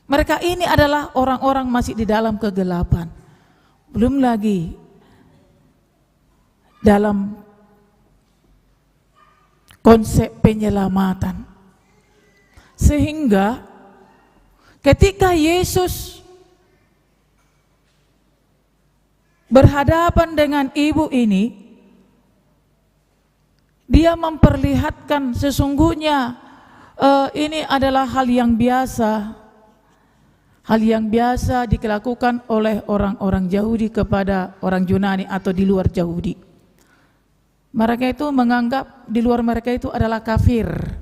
Mereka ini adalah orang-orang masih di dalam kegelapan. Belum lagi dalam konsep penyelamatan. Sehingga ketika Yesus berhadapan dengan ibu ini, dia memperlihatkan sesungguhnya, eh, ini adalah hal yang biasa. Hal yang biasa dilakukan oleh orang-orang Yahudi kepada orang Yunani atau di luar Yahudi. Mereka itu menganggap di luar mereka itu adalah kafir.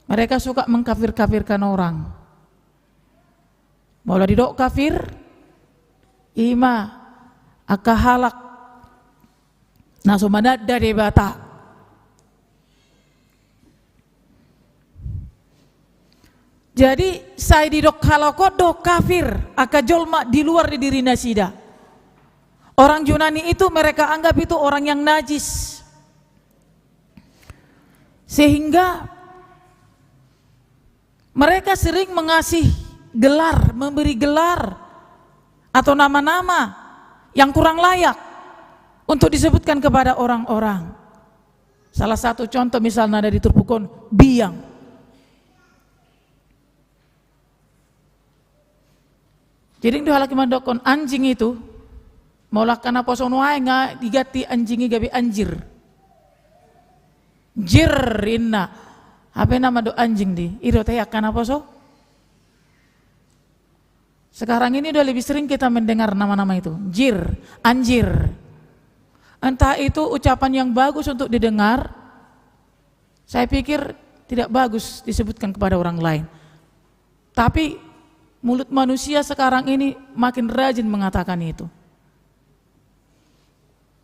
Mereka suka mengkafir-kafirkan orang. Molo didok kafir, i ma angka halak na so mananda Debata. Jadi, sai didok halak on do kafir angka jolma di luar di diri nasida. Orang Yunani itu mereka anggap itu orang yang najis. Sehingga mereka sering mengasih gelar, memberi gelar atau nama-nama yang kurang layak untuk disebutkan kepada orang-orang. Salah satu contoh misalnya ada di turpuk on, biang. Jadi dung halak i mandokkon anjing itu, molo angka naposo nuaeng nga diganti anjing i gabe anjir. Jir, inna. Hape na mandok anjing di, i do tahe angka naposo. Sekarang ini udah lebih sering kita mendengar nama-nama itu. Jir, anjir. Entah itu ucapan yang bagus untuk didengar, saya pikir tidak bagus disebutkan kepada orang lain. Tapi mulut manusia sekarang ini makin rajin mengatakan itu.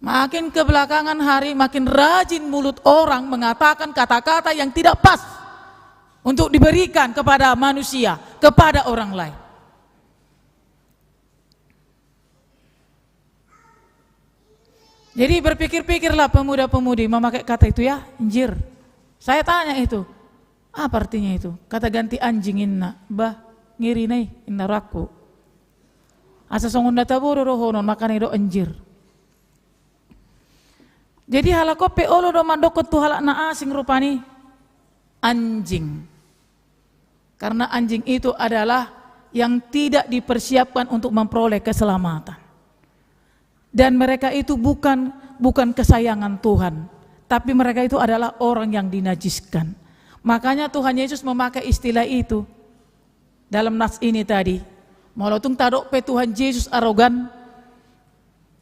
Makin kebelakangan hari, makin rajin mulut orang mengatakan kata-kata yang tidak pas untuk diberikan kepada manusia, kepada orang lain. Jadi berpikir-pikirlah pemuda-pemudi memakai kata itu ya, anjir. Saya tanya itu, apa artinya itu? Kata ganti anjing, inna. Bah, ngeri nai, inna rohangku. Asa songon na tabo do dohonon, makana didok anjir. Jadi halak on pe olo do mandokkon tu halak na asing rupani anjing. Karena anjing itu adalah yang tidak dipersiapkan untuk memperoleh keselamatan. Dan mereka itu bukan, bukan kesayangan Tuhan, tapi mereka itu adalah orang yang dinajiskan. Makanya Tuhan Yesus memakai istilah itu dalam nas ini tadi. Molo tung tadok pe Tuhan Yesus arogan,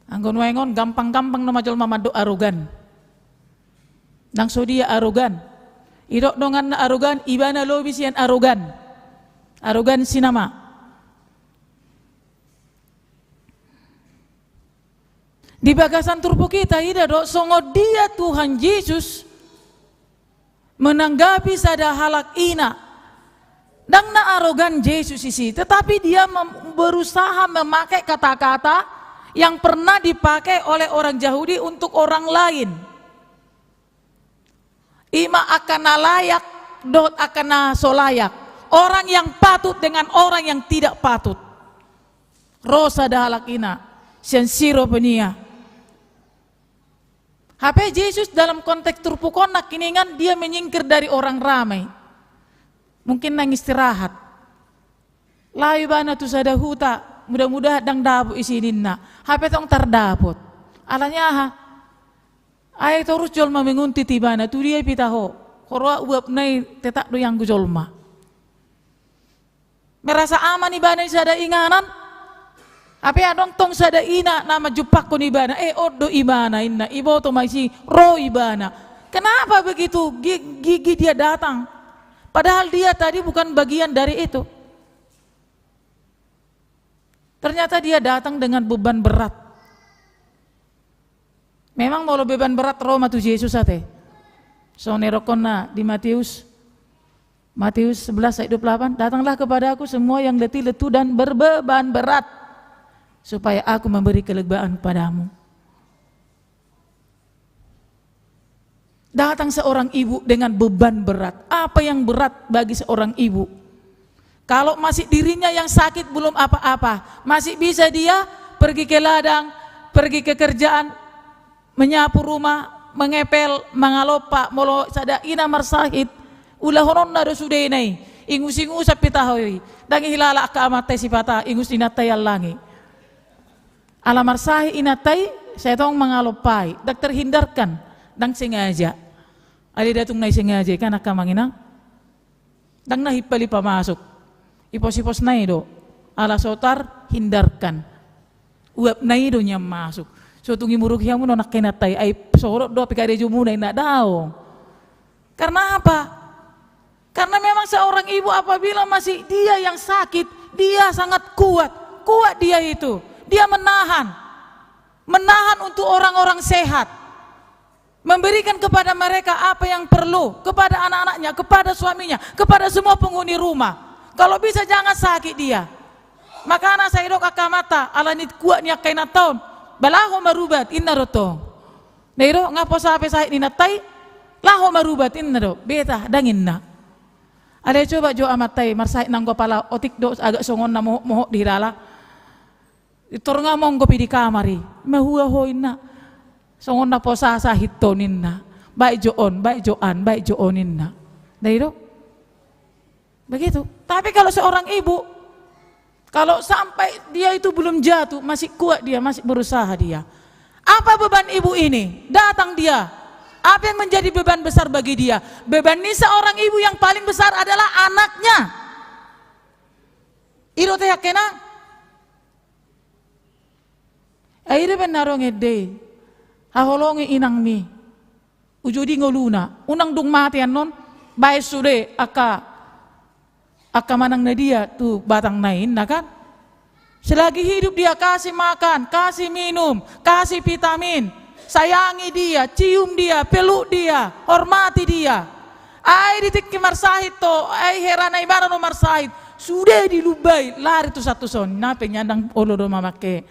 anggo nuaeng on gampang-gampang nama jolma mandok arogan. Ndang so dia arogan. Didok donganna arogan, ibana lobi sian arogan. Arogansi nama. Di bagasan turpuk i taida do songon dia Tuhan Yesus menanggapi sada halak ina. Ndang na arogan Yesus disi, tetapi dia mem-, berusaha memakai kata-kata yang pernah dipakai oleh orang Yahudi untuk orang lain. Ima angka na layak dohot angka na so layak, orang yang patut dengan orang yang tidak patut. Ro sada halak ina sian Siropenia. Hape Jesus dalam konteks turpuk on nangkiningan dia menyingkir dari orang ramai. Mungkin naeng istirahat. Laho ibana tu sada huta, mudah-mudahan ndang dapot isi ninna. Hape tong tardapot. Alani aha? Ai torus jolma menguntit ibana, tu dia pe ita ho? Huroha uap nai tetap do ianggo jolma. Merasa aman ibana di sada inganan. Hape adong tong sada ina na manjumpangkon ibana, eh, on do ibana, inna, iboto ma disi, ro ibana. Kenapa begitu gi-, gigi dia datang? Padahal dia tadi bukan bagian dari itu. Ternyata dia datang dengan beban berat. Memang molo beban berat ro ma tu Jesus ate. Songon na didokkonna di Matius, Matius sebelas ayat dua puluh delapan, "Datanglah kepadaku semua yang letih, lesu dan berbeban berat, supaya aku memberi kelegaan padamu." Datang seorang ibu dengan beban berat. Apa yang berat bagi seorang ibu? Kalau masih dirinya yang sakit, belum apa-apa, masih bisa dia pergi ke ladang, pergi ke kerjaan, menyapu rumah, mengepel, mangalompa. Molo sada ina marsahit, ulahononna do sudena i. Ingus-ingusan pe tahe i. Ndang i hilala angka amanta i sipata, ingus inanta i allangi. Ala marsahit inanta i, sai tong mangalompa i, ndang terhindarkan, ndang sengaja. Alai datung na i sengaja i kan angka amang inang. Ndang na himpali pamasuk. Ipos-ipos na i do. Ala so tarhindarkan. Uap na i do nian masuk. So tung imuruk hamu non angka inanta i, ai sorot do hape karejomuna, inna, daong. Karena apa? Karena memang seorang ibu apabila masih dia yang sakit, dia sangat kuat. Kuat dia itu. Dia menahan. Menahan untuk orang-orang sehat. Memberikan kepada mereka apa yang perlu, kepada anak-anaknya, kepada suaminya, kepada semua penghuni rumah. Kalau bisa jangan sakit dia. Makana sai didok angka amanta, alani kuat ni angka inanta on, ba laho marubat, inna do tong. Ndai do, nga posa pe sahit ni inanta i, laho marubat, inna do, beta, ndang inna. Alai coba jo amanta i, marsahit nanggo pala otik do, agak songon na mohop-mohop di hilala. Tor nga monggo pe di kamar i, mahua ho inna. Songon na posa sahit ho ninna. Baik jo on, baik jo an, baik jo on inna. Ndai do. Begitu. Tapi kalau seorang ibu, kalau sampai dia itu belum jatuh, masih kuat dia, masih berusaha dia. Apa beban ibu ini? Datang dia. Apa yang menjadi beban besar bagi dia? Beban ni seorang ibu yang paling besar adalah anaknya. I do, ate, angka inang. Ai i do baen na adong ende i. Haholongi inangmi. Uju di ngoluna. Unang dung mate annon, baen sude angka, angka manang na dia tu batangna i, inna kan. Selagi hidup dia kasih makan, kasih minum, kasih vitamin, sayangi dia, cium dia, peluk dia, hormati dia. Ai di tingki marsahit do, ai hera na ibana do marsahit, sude dilumbai, lari tu son tu son, na pe nyandang olo do mamangke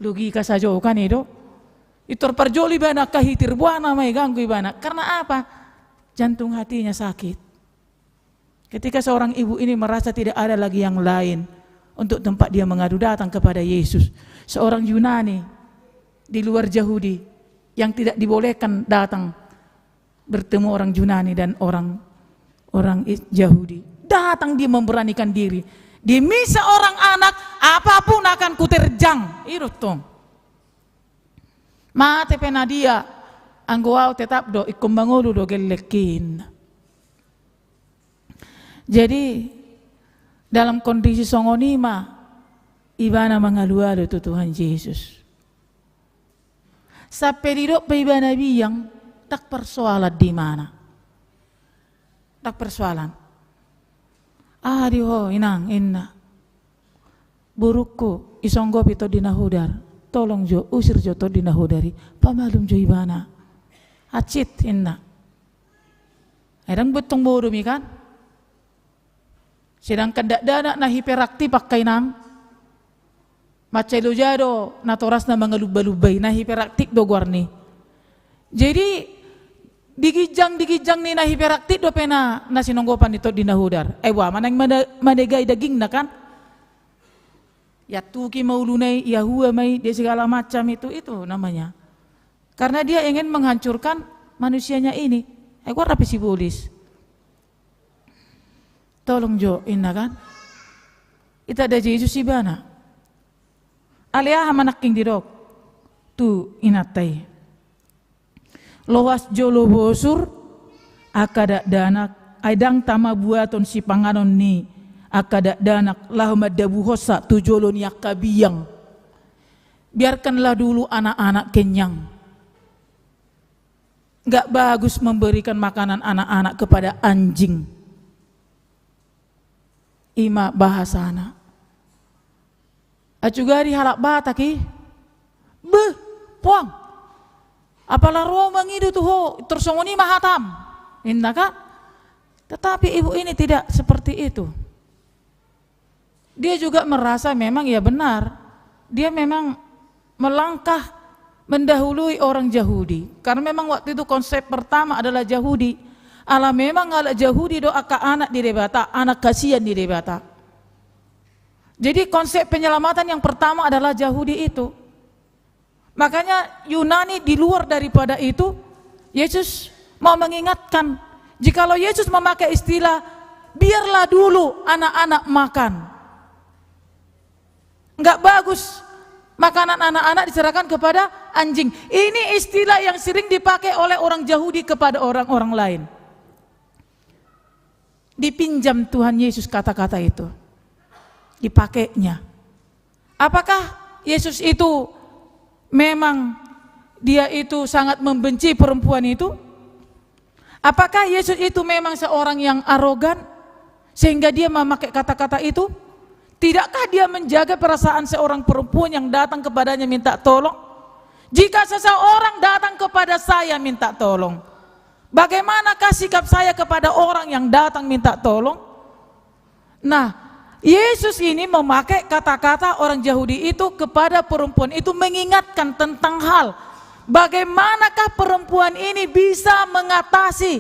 logika sajo kan i do. Pintor parjolo ibana, angka hitir, boha nama i, ganggu ibana. Karena apa? Jantung hatinya sakit. Ketika seorang ibu ini merasa tidak ada lagi yang lain untuk tempat dia mengadu, datang kepada Yesus. Seorang Yunani di luar Yahudi yang tidak dibolehkan datang bertemu orang Yunani dan orang, orang I-, Yahudi. Datang dia memberanikan diri. Demi seorang anak, apapun akan kuterjang. I do tong. Mate pe na dia, anggo au tetap do, ingkon mangolu do gellengki, inna. Jadi, dalam kondisi songon i ma ibana mangalualu tu Tuhan Jesus. Sampe didok pe ibana biang, ndang persoalan di ibana. Ndang persoalan. "Ah, di ho, inang," inna. "Borungku, disonggopi tondi na hodar. Tolong jo, usir jo tondi na hodar i. Pamalum jo ibana." "Hansit," inna. Ai ndang buat tong modom i kan. Sedangkan dakdanak na hiperaktif, angka inang, mansai loja do natorasna mangalumba-lumba i, na hiperaktif do goarna i. Jadi, di ginjang, di ginjang ni na hiperaktif dope na, na sinonggopan ni tondi na hodar. Ai boha ma naeng mane-, manegai dagingna kan. Iantuki ma uluna i, iahua ma i, dia segala macam itu, itu namanya. Karena dia ingin menghancurkan manusianya ini. Ai goarna pe sibolis. "Tolong jo," inna kan. Itanda Jesus ibana. Alai aha ma nangkin didok tu inanta i? "Loas jolo bosur angka dakdanak, ai ndang tama buaton sipanganon ni angka dakdanak laho mandabuhonsa tu jolo ni angka biang. Biarkanlah dulu anak-anak kenyang. Nggak bagus memberikan makanan anak-anak kepada anjing." I ma bahasana. Acuga di halak Batak i, "Beh, puang, apala ro mangido tu ho, pintor songon i ma hatam," inna kan. Tetapi ibu ini tidak seperti itu. Dia juga merasa memang, ya benar, dia memang melangkah mendahului orang Yahudi. Karena memang waktu itu konsep pertama adalah Yahudi. Ala memang halak Yahudi do angka anak ni Debata, anak kasihan ni Debata. Jadi konsep penyelamatan yang pertama adalah Yahudi itu. Makanya Yunani di luar daripada itu, Yesus mau mengingatkan, jikalau Yesus memakai istilah, "Biarlah dulu anak-anak makan." Nggak bagus makanan anak-anak diserahkan kepada anjing. Ini istilah yang sering dipakai oleh orang Yahudi kepada orang-orang lain. Dipinjam Tuhan Yesus kata-kata itu. Dipakainya. Apakah Yesus itu memang dia itu sangat membenci perempuan itu? Apakah Yesus itu memang seorang yang arogan sehingga dia memakai kata-kata itu? Tidakkah dia menjaga perasaan seorang perempuan yang datang kepadanya minta tolong? Jika seseorang datang kepada saya minta tolong, bagaimanakah sikap saya kepada orang yang datang minta tolong? Nah, Yesus ini memakai kata-kata orang Yahudi itu kepada perempuan itu, mengingatkan tentang hal bagaimanakah perempuan ini bisa mengatasi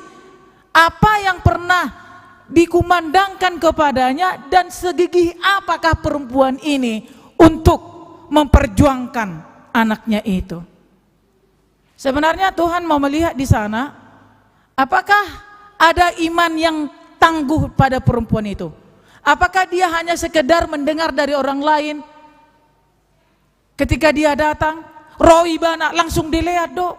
apa yang pernah dikumandangkan kepadanya, dan segigih apakah perempuan ini untuk memperjuangkan anaknya itu. Sebenarnya Tuhan mau melihat di sana, apakah ada iman yang tangguh pada perempuan itu? Apakah dia hanya sekedar mendengar dari orang lain? Ketika dia datang, ro ibana, langsung dilean do.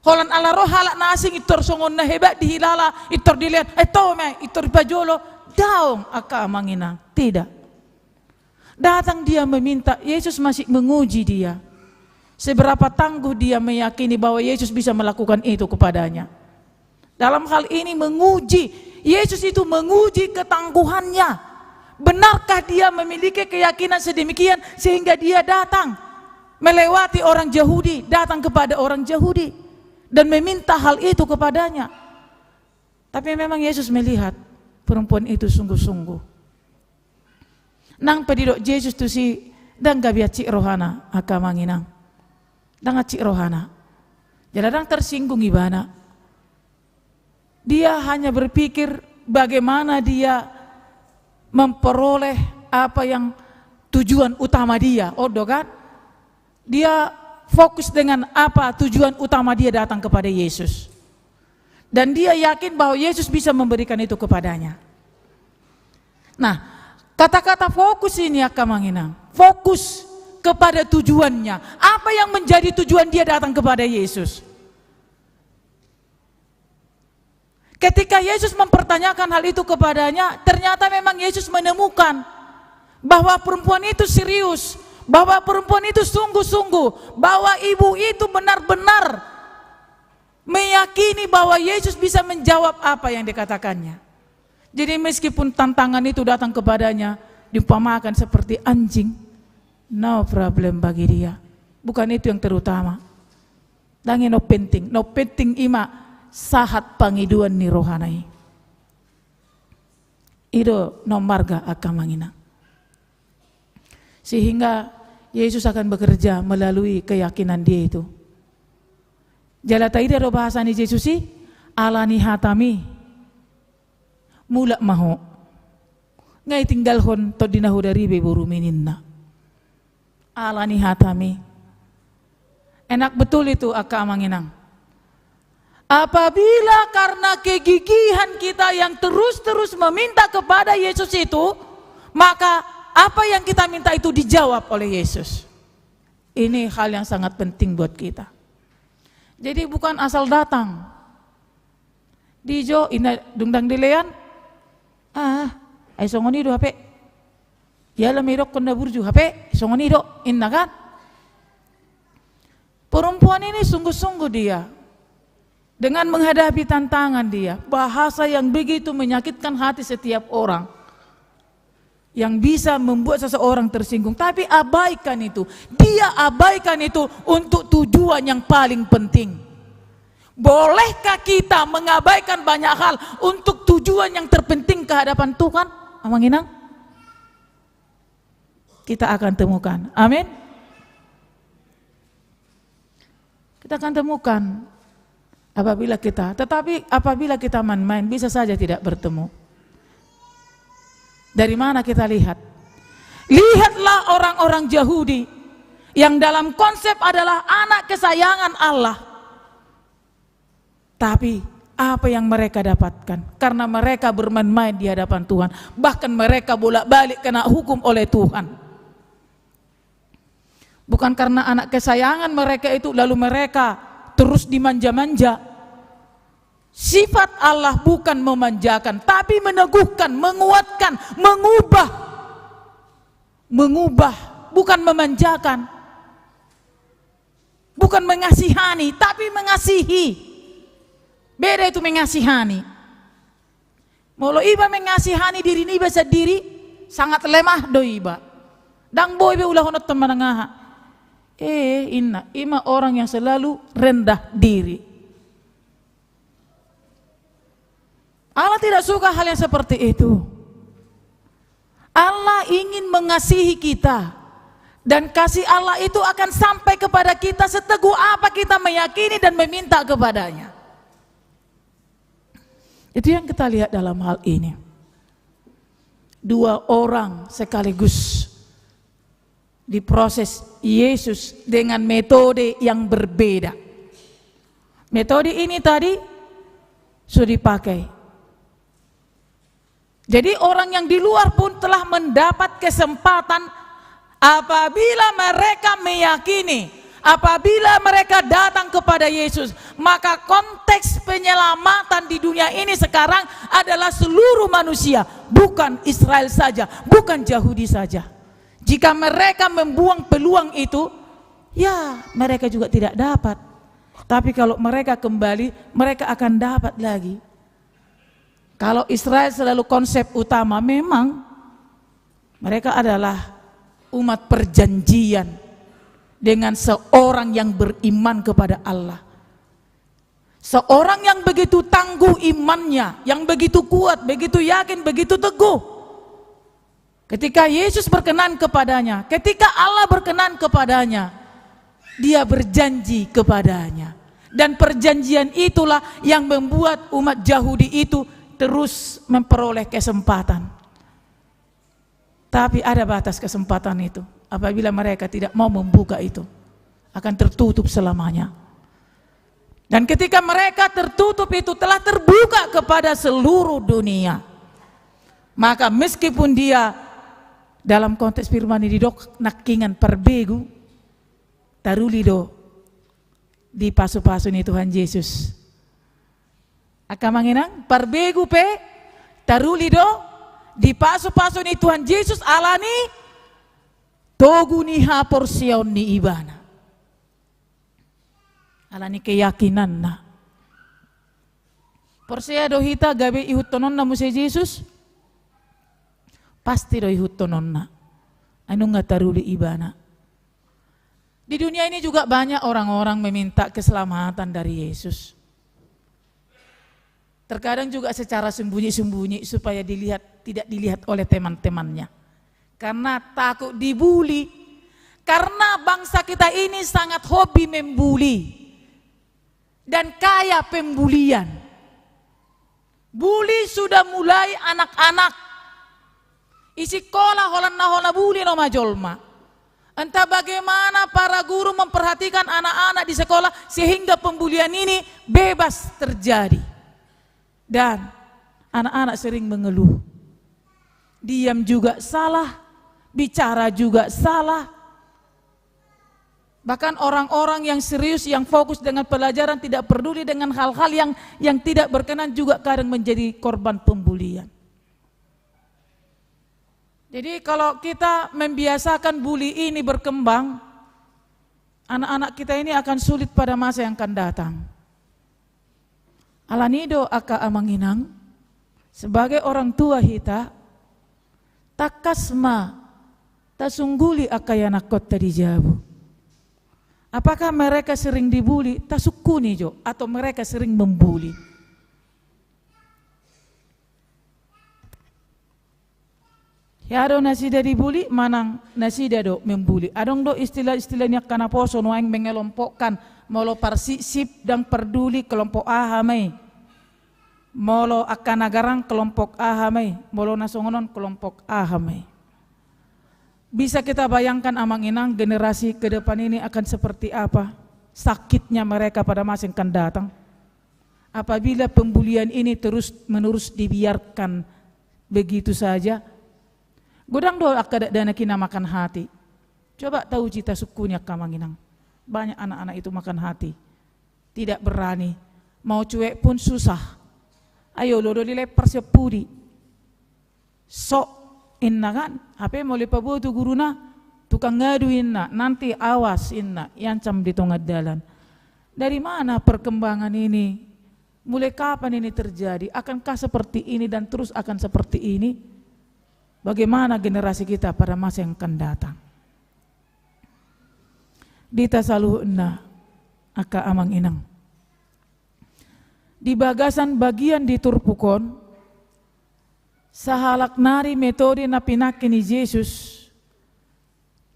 Holan ala ro halak na asing, pintor songon na hebat dihilala, pintor dilehon, eh, toho ma i, pintor dipajolo. Daong, angka amang inang. Tidak. Datang dia meminta, Yesus masih menguji dia. Seberapa tangguh dia meyakini bahwa Yesus bisa melakukan itu kepadanya. Dalam hal ini menguji, Yesus itu menguji ketangguhannya. Benarkah dia memiliki keyakinan sedemikian sehingga dia datang melewati orang Yahudi, datang kepada orang Yahudi dan meminta hal itu kepadanya? Tapi memang Yesus melihat perempuan itu sungguh-sungguh. Nang pe didok Jesus tusi, ndang gabe hansit rohana, angka amang inang. Ndang hansit rohana. Jala ndang tersinggung ibana. Dia hanya berpikir bagaimana dia memperoleh apa yang tujuan utama dia. On do kan? Dia fokus dengan apa tujuan utama dia datang kepada Yesus. Dan dia yakin bahwa Yesus bisa memberikan itu kepadanya. Nah, kata-kata fokus ini, angka amang inang, fokus kepada tujuannya. Apa yang menjadi tujuan dia datang kepada Yesus? Ketika Yesus mempertanyakan hal itu kepadanya, ternyata memang Yesus menemukan bahwa perempuan itu serius, bahwa perempuan itu sungguh-sungguh, bahwa ibu itu benar-benar meyakini bahwa Yesus bisa menjawab apa yang dikatakannya. Jadi, meskipun tantangan itu datang kepadanya, diumpamakan seperti anjing, no problem bagi dia. Bukan itu yang terutama. Ndang i na penting, na penting i ma sahat pangidoan ni rohana i. I do na ummarga, angka amang inang. Sehingga Yesus akan bekerja melalui keyakinan dia itu. Jala taida do bahasa ni Jesus i, ala ni hatami, mulak ma ho. Nga ditinggalhon tondi na hudari be borumi, ninna. Ala ni hatami. Enak betul itu, angka amang inang. Apabila karena kegigihan kita yang terus-terus meminta kepada Yesus itu, maka apa yang kita minta itu dijawab oleh Yesus. Ini hal yang sangat penting buat kita. Jadi, bukan asal datang. Dijou, inna, dung ndang dilehon. Ah, ai songon i do hape. Ia lama idokkon na burju hape, songon i do, inna kan. Perempuan ini sungguh-sungguh dia dengan menghadapi tantangan dia, bahasa yang begitu menyakitkan hati setiap orang, yang bisa membuat seseorang tersinggung. Tapi abaikan itu, dia abaikan itu untuk tujuan yang paling penting. Bolehkah kita mengabaikan banyak hal untuk tujuan yang terpenting ke hadapan Tuhan, amang inang? Kita akan temukan. Amin. Kita akan temukan apabila kita, tetapi apabila kita main-main, bisa saja tidak bertemu. Dari mana kita lihat? Lihatlah orang-orang Yahudi yang dalam konsep adalah anak kesayangan Allah. Tapi apa yang mereka dapatkan? Karena mereka bermain-main di hadapan Tuhan. Bahkan mereka bolak-balik kena hukum oleh Tuhan. Bukan karena anak kesayangan mereka itu, lalu mereka terus dimanja-manja. Sifat Allah bukan memanjakan, tapi meneguhkan, menguatkan, mengubah. Mengubah, bukan memanjakan. Bukan mengasihani, tapi mengasihi. Beda itu mengasihani. Molo iba mengasihani diri niba sandiri, sangat lemah do iba. Ndang boi be ulahononta manang aha. Eh, inna, i ma orang yang selalu rendah diri. Allah tidak suka hal yang seperti itu. Allah ingin mengasihi kita. Dan kasih Allah itu akan sampai kepada kita seteguh apa kita meyakini dan meminta kepada-Nya. Itu yang kita lihat dalam hal ini. Dua orang sekaligus diproses Yesus dengan metode yang berbeda. Metode ini tadi sudah dipakai. Jadi, orang yang di luar pun telah mendapat kesempatan apabila mereka meyakini, Apabila mereka datang kepada Yesus, maka konteks penyelamatan di dunia ini sekarang adalah seluruh manusia, bukan Israel saja, bukan Yahudi saja. Jika mereka membuang peluang itu, ya, mereka juga tidak dapat. Tapi kalau mereka kembali, mereka akan dapat lagi. Kalau Israel selalu konsep utama, memang mereka adalah umat perjanjian dengan seorang yang beriman kepada Allah. Seorang yang begitu tangguh imannya, yang begitu kuat, begitu yakin, begitu teguh. Ketika Yesus berkenan kepadanya, ketika Allah berkenan kepadanya, dia berjanji kepadanya. Dan perjanjian itulah yang membuat umat Yahudi itu terus memperoleh kesempatan. Tapi ada batas kesempatan itu. Apabila mereka tidak mau membuka itu, akan tertutup selamanya. Dan ketika mereka tertutup itu telah terbuka kepada seluruh dunia, maka meskipun dia, dalam konteks firman ini didok nangkingan parbegu, taruli do di pasu-pasu ni Tuhan Yesus. Angka amang inang, parbegu pe taruli do di pasu-pasu ni Tuhan Yesus alani togu ni haporseaon ni ibana. Alani keyakinanna. Porsea do hita gabe ihuthononna muse Jesus? Pasti do ihuthononna. Ai nunga taruli ibana. Di dunia ini juga banyak orang-orang meminta keselamatan dari Yesus. Terkadang juga secara sembunyi-sembunyi supaya dilihat, tidak dilihat oleh teman-temannya. Karena takut dibully. Karena bangsa kita ini sangat hobi membuli dan kaya pembulian. Bully sudah mulai anak-anak. I sikola holan na holan bully nama jolma. Entah bagaimana para guru memperhatikan anak-anak di sekolah sehingga pembulian ini bebas terjadi. Dan anak-anak sering mengeluh. Diam juga salah, bicara juga salah. Bahkan orang-orang yang serius, yang fokus dengan pelajaran, tidak peduli dengan hal-hal yang, yang tidak berkenan juga kadang menjadi korban pembulian. Jadi kalau kita membiasakan bully ini berkembang, anak-anak kita ini akan sulit pada masa yang akan datang. Alani do angka amang inang, sebagai orang tua hita, tangkas ma tasungguli angka ianakhonta di jabu. Apakah mereka sering dibully? Tasungkuni jo, atau mereka sering membuli? Hea do nasida dibully manang nasida do membully? Adong do istilah-istilah ni angka naposo nuaeng mengelompokkan, molo parsipsip ndang parduli kelompok aha ma i, molo angka na garang kelompok aha ma i, molo na songon on kelompok aha ma i. Bisa kita bayangkan amang inang, generasi ke depan ini akan seperti apa sakitnya mereka pada masa yang akan datang. Apabila pembulian ini terus-menerus dibiarkan begitu saja, godang do angka dakdanak i na makan hati. Coba tauji, tasungkuni angka amang inang. Banyak anak-anak itu makan hati. Tidak berani. Mau cuek pun susah. Ai olo do dilempar sian pudi. Sok, inna kan, hape molo dipaboa tu guruna, tukang ngadu inna, nanti awas inna, iancam di tonga dalan. Dari mana perkembangan ini? Mulai kapan ini terjadi? Akankah seperti ini dan terus akan seperti ini? Bagaimana generasi kita pada masa yang akan datang? Di hita saluhutna, angka amang inang. Di bagasan bagian di turpuk on, sahalak nari metode na pinangke ni Jesus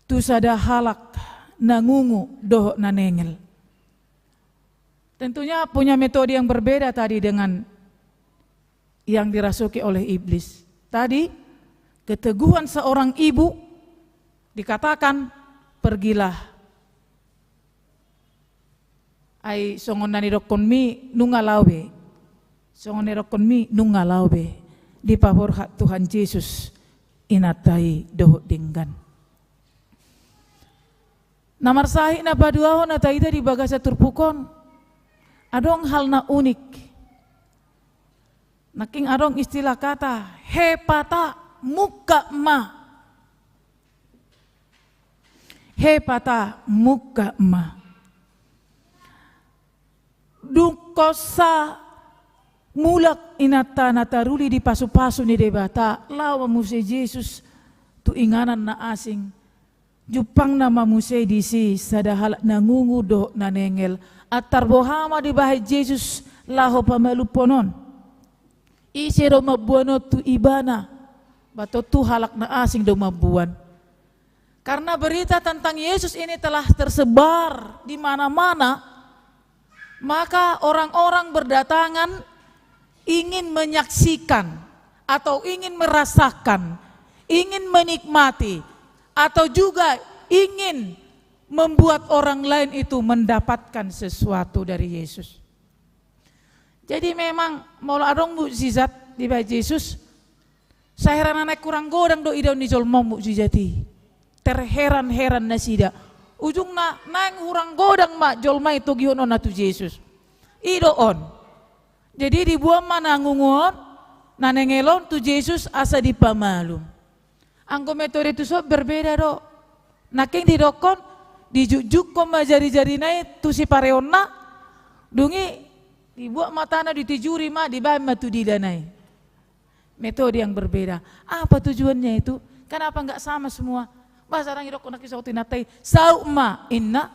tu sada halak na ngungu dohot na nengel. Tentunya punya metode yang berbeda tadi dengan yang dirasuki oleh iblis. Tadi, keteguhan seorang ibu dikatakan, "Pergilah." Ai songon na nidokkon mi, nunga laho be. Songon na nidokkon mi, nunga laho be. Dipaborhat Tuhan Jesus inanta i dohot denggan. Na marsahit na paduahon na taida di bagasan turpuk on, adong hal na unik. Nangkin adong istilah kata hepata, mungkap ma. Hepata, mungkap ma. Dung hosa mulak inanta na taruli di pasu-pasu ni Debata, laho ma muse Jesus tu inganan na asing. Jumpangna ma muse disi sada halak na ngungu dohot na nengel. Antar boha ma dibahen Jesus laho pamalumhon on? Ise do mamboan on tu ibana? Ba tontu halak na asing do mamboan. Karena berita tentang Yesus ini telah tersebar di mana-mana, maka orang-orang berdatangan ingin menyaksikan atau ingin merasakan, ingin menikmati, atau juga ingin membuat orang lain itu mendapatkan sesuatu dari Yesus. Jadi memang molo adong mukjizat dibahen Jesus, sai heran na naeng hurang godang do idaon ni jolma on mukjizat i. Terheran-heran nasida. Ujungna naeng hurang godang ma jolma i togihonon na tu Jesus. I do on. Jadi diboan ma na ngungu on, na nengel on tu Jesus asa dipamalum. Anggo metode tuson berbeda do. Nangkin didokkon, dijukjukkon ma jari-jarina i tu sipareonna, dung i dibuat ma tano, ditijuri ma, dibahen ma tu dilana i. Metode yang berbeda. Apa tujuannya itu? Kenapa nggak sama semua? Ba ndang didokkon nangkin songon i, na tai saut ma, inna.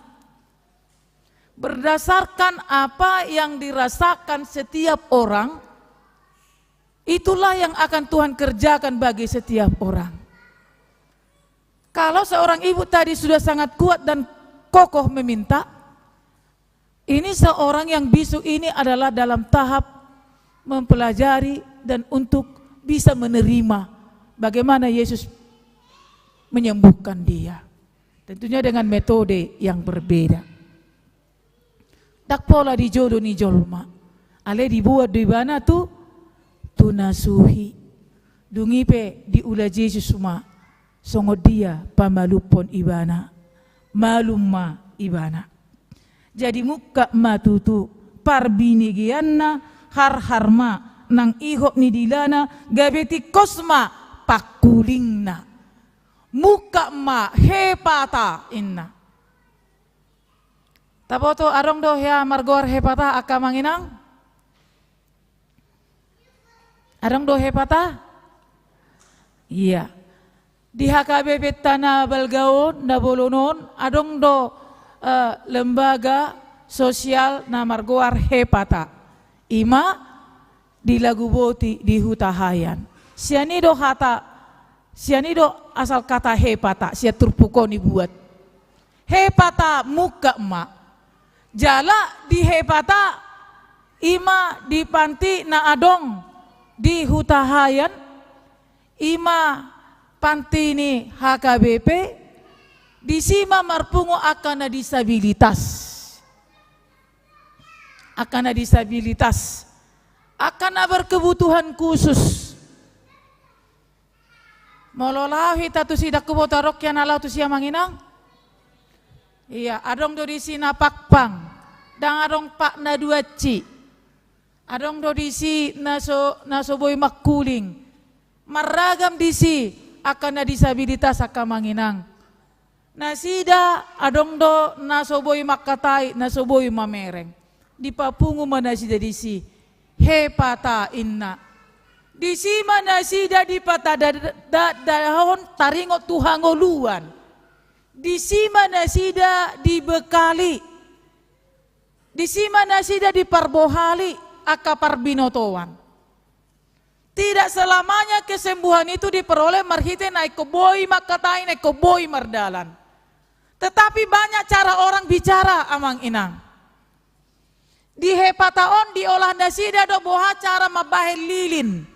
Berdasarkan apa yang dirasakan setiap orang, itulah yang akan Tuhan kerjakan bagi setiap orang. Kalau seorang ibu tadi sudah sangat kuat dan kokoh meminta, ini seorang yang bisu ini adalah dalam tahap mempelajari dan untuk bisa menerima bagaimana Yesus menyembuhkan dia. Tentunya dengan metode yang berbeda. Ndang pola di jolo ni jolma. Alai diboan do ibana tu, tu na suhi. Dung i pe diula Jesus ma songon dia pamalumhon ibana. Malum ma ibana. Jadi mungkap ma tutu parbinegeanna, harhar ma nang ihop ni dilana, gabe tingkos ma pangkulingna. Mungkap ma hepata, inna. Taboto, adong do hea margoar hepata angka amang inang? Adong do hepata? Iya. Di H K B P-ta na balga on, na bolon on, adong do, eh, lembaga sosial na margoar hepata. I ma di Laguboti, di Hutahaean. Sian i do hata, sian i do asal kata hepata, sian turpuk on dibuat. Hepata mungkap ma. Jala di hepata, i ma di panti na adong di Hutahaean, i ma panti ni H K B P, disi ma marpungu angka na disabilitas. Angka na disabilitas. Angka na berkebutuhan khusus. Molo laho hita tusi, ndang huboto adong hea na laho tusi amang inang? Iya, adong do disi na pangpang, ndang adong pak na duansi. Adong do disi na so, na so boi mangkuling. Marragam disi angka na disabilitas angka amang inang. Nasida adong do na so boi mangkatai, na so boi mamereng. Dipapungu ma nasida disi. Hepata, inna. Disi ma nasida dipatadahon taringot tu hangoluan. Disi ma nasida dibekali. Disi ma nasida diparbohali angka parbinotoan. Tidak selamanya kesembuhan itu diperoleh marhite na ingkon boi mangkatai, na ingkon boi mardalan. Tetapi banyak cara orang bicara, amang inang. Di hepata on diolah nasida do boha cara mambahen lilin.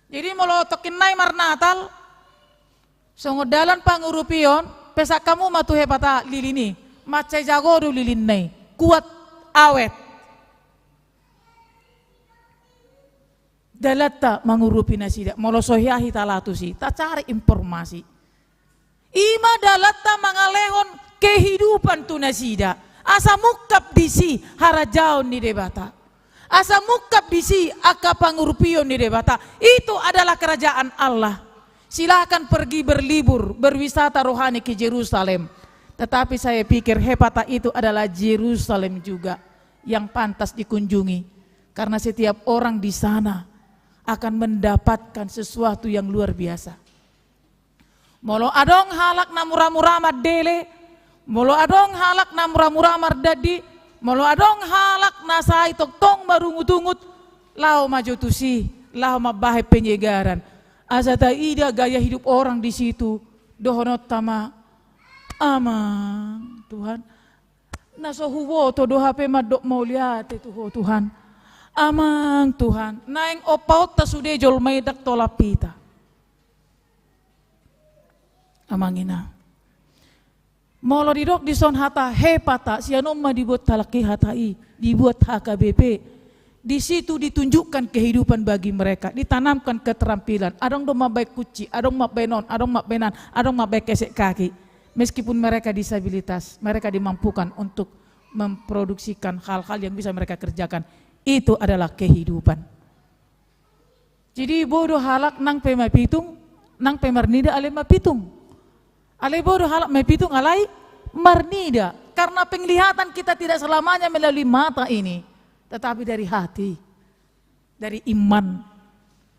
Jadi molo tonkin nai marnatal, songon dalan pangurupion, pesan hamu ma tu hepata lilin i, mansai jago do lilinna i, kuat, awet. Dalanta mangurupi nasida, molo so hea hita laho tusi, tacari informasi. I ma dalanta mangalehon kehidupan tu nasida, asa mungkap disi harajaon ni Debata, asa mungkap disi angka pangurupion ni Debata. Itu adalah kerajaan Allah. Silakan pergi berlibur, berwisata rohani ke Jerusalem. Tetapi saya pikir Hepata itu adalah Jerusalem juga yang pantas dikunjungi, karena setiap orang di sana akan mendapatkan sesuatu yang luar biasa. Molo adong halak na mura-mura mandele, molo adong halak na mura-mura mardandi, molo adong halak na sai tongtong marungut-ungut, laho ma jo tusi, laho mambahen penyegaran. Asa taida gaya hidup orang di situ, dohononta ma, "Amang Tuhan, na so huboto do hape mandok mauliate tu Ho Tuhan. Amang Tuhan, naeng ompaonta sude jolma i ndang tolap hita." Amang inang, molo didok dison hata Hepata, sian on ma dibuat halak i hata i, dibuat H K B P. Di situ ditunjukkan kehidupan bagi mereka, ditanamkan keterampilan. Adong do mambahen kunci, adong mambahen on, adong mambahen an, adong mambahen gesek kaki. Meskipun mereka disabilitas, mereka dimampukan untuk memproduksikan hal-hal yang bisa mereka kerjakan. Itu adalah kehidupan. Jadi boi do halak nang pe mapitung, nang pe marnida alai mapitung. Alai boi do halak mapitung alai marnida. Karena penglihatan kita tidak selamanya melalui mata ini, tetapi dari hati, dari iman.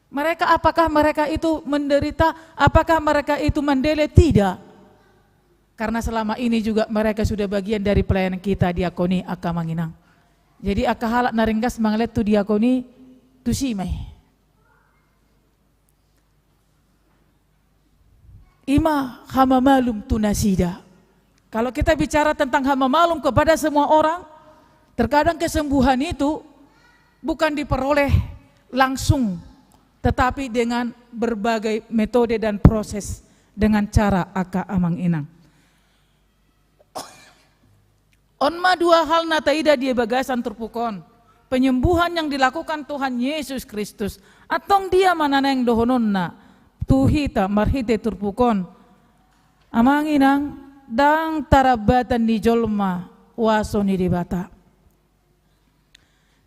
Mereka, apakah mereka itu menderita? Apakah mereka itu mandele? Tidak. Karena selama ini juga mereka sudah bagian dari pelayanan kita, diakoni angka amang inang. Jadi angka halak na ringgas mangalehon tu diakoni, tusi ma i. I ma hamamalum tu nasida. Kalau kita bicara tentang hamamalum kepada semua orang, terkadang kesembuhan itu bukan diperoleh langsung, tetapi dengan berbagai metode dan proses, dengan cara angka amang inang. On ma dua hal na taida di bagasan turpuk on. Penyembuhan yang dilakukan Tuhan Yesus Kristus. Antong dia ma na naeng dohononna tu hita marhite turpuk on? Amang inang, ndang tarambatan ni jolma huaso ni Debata.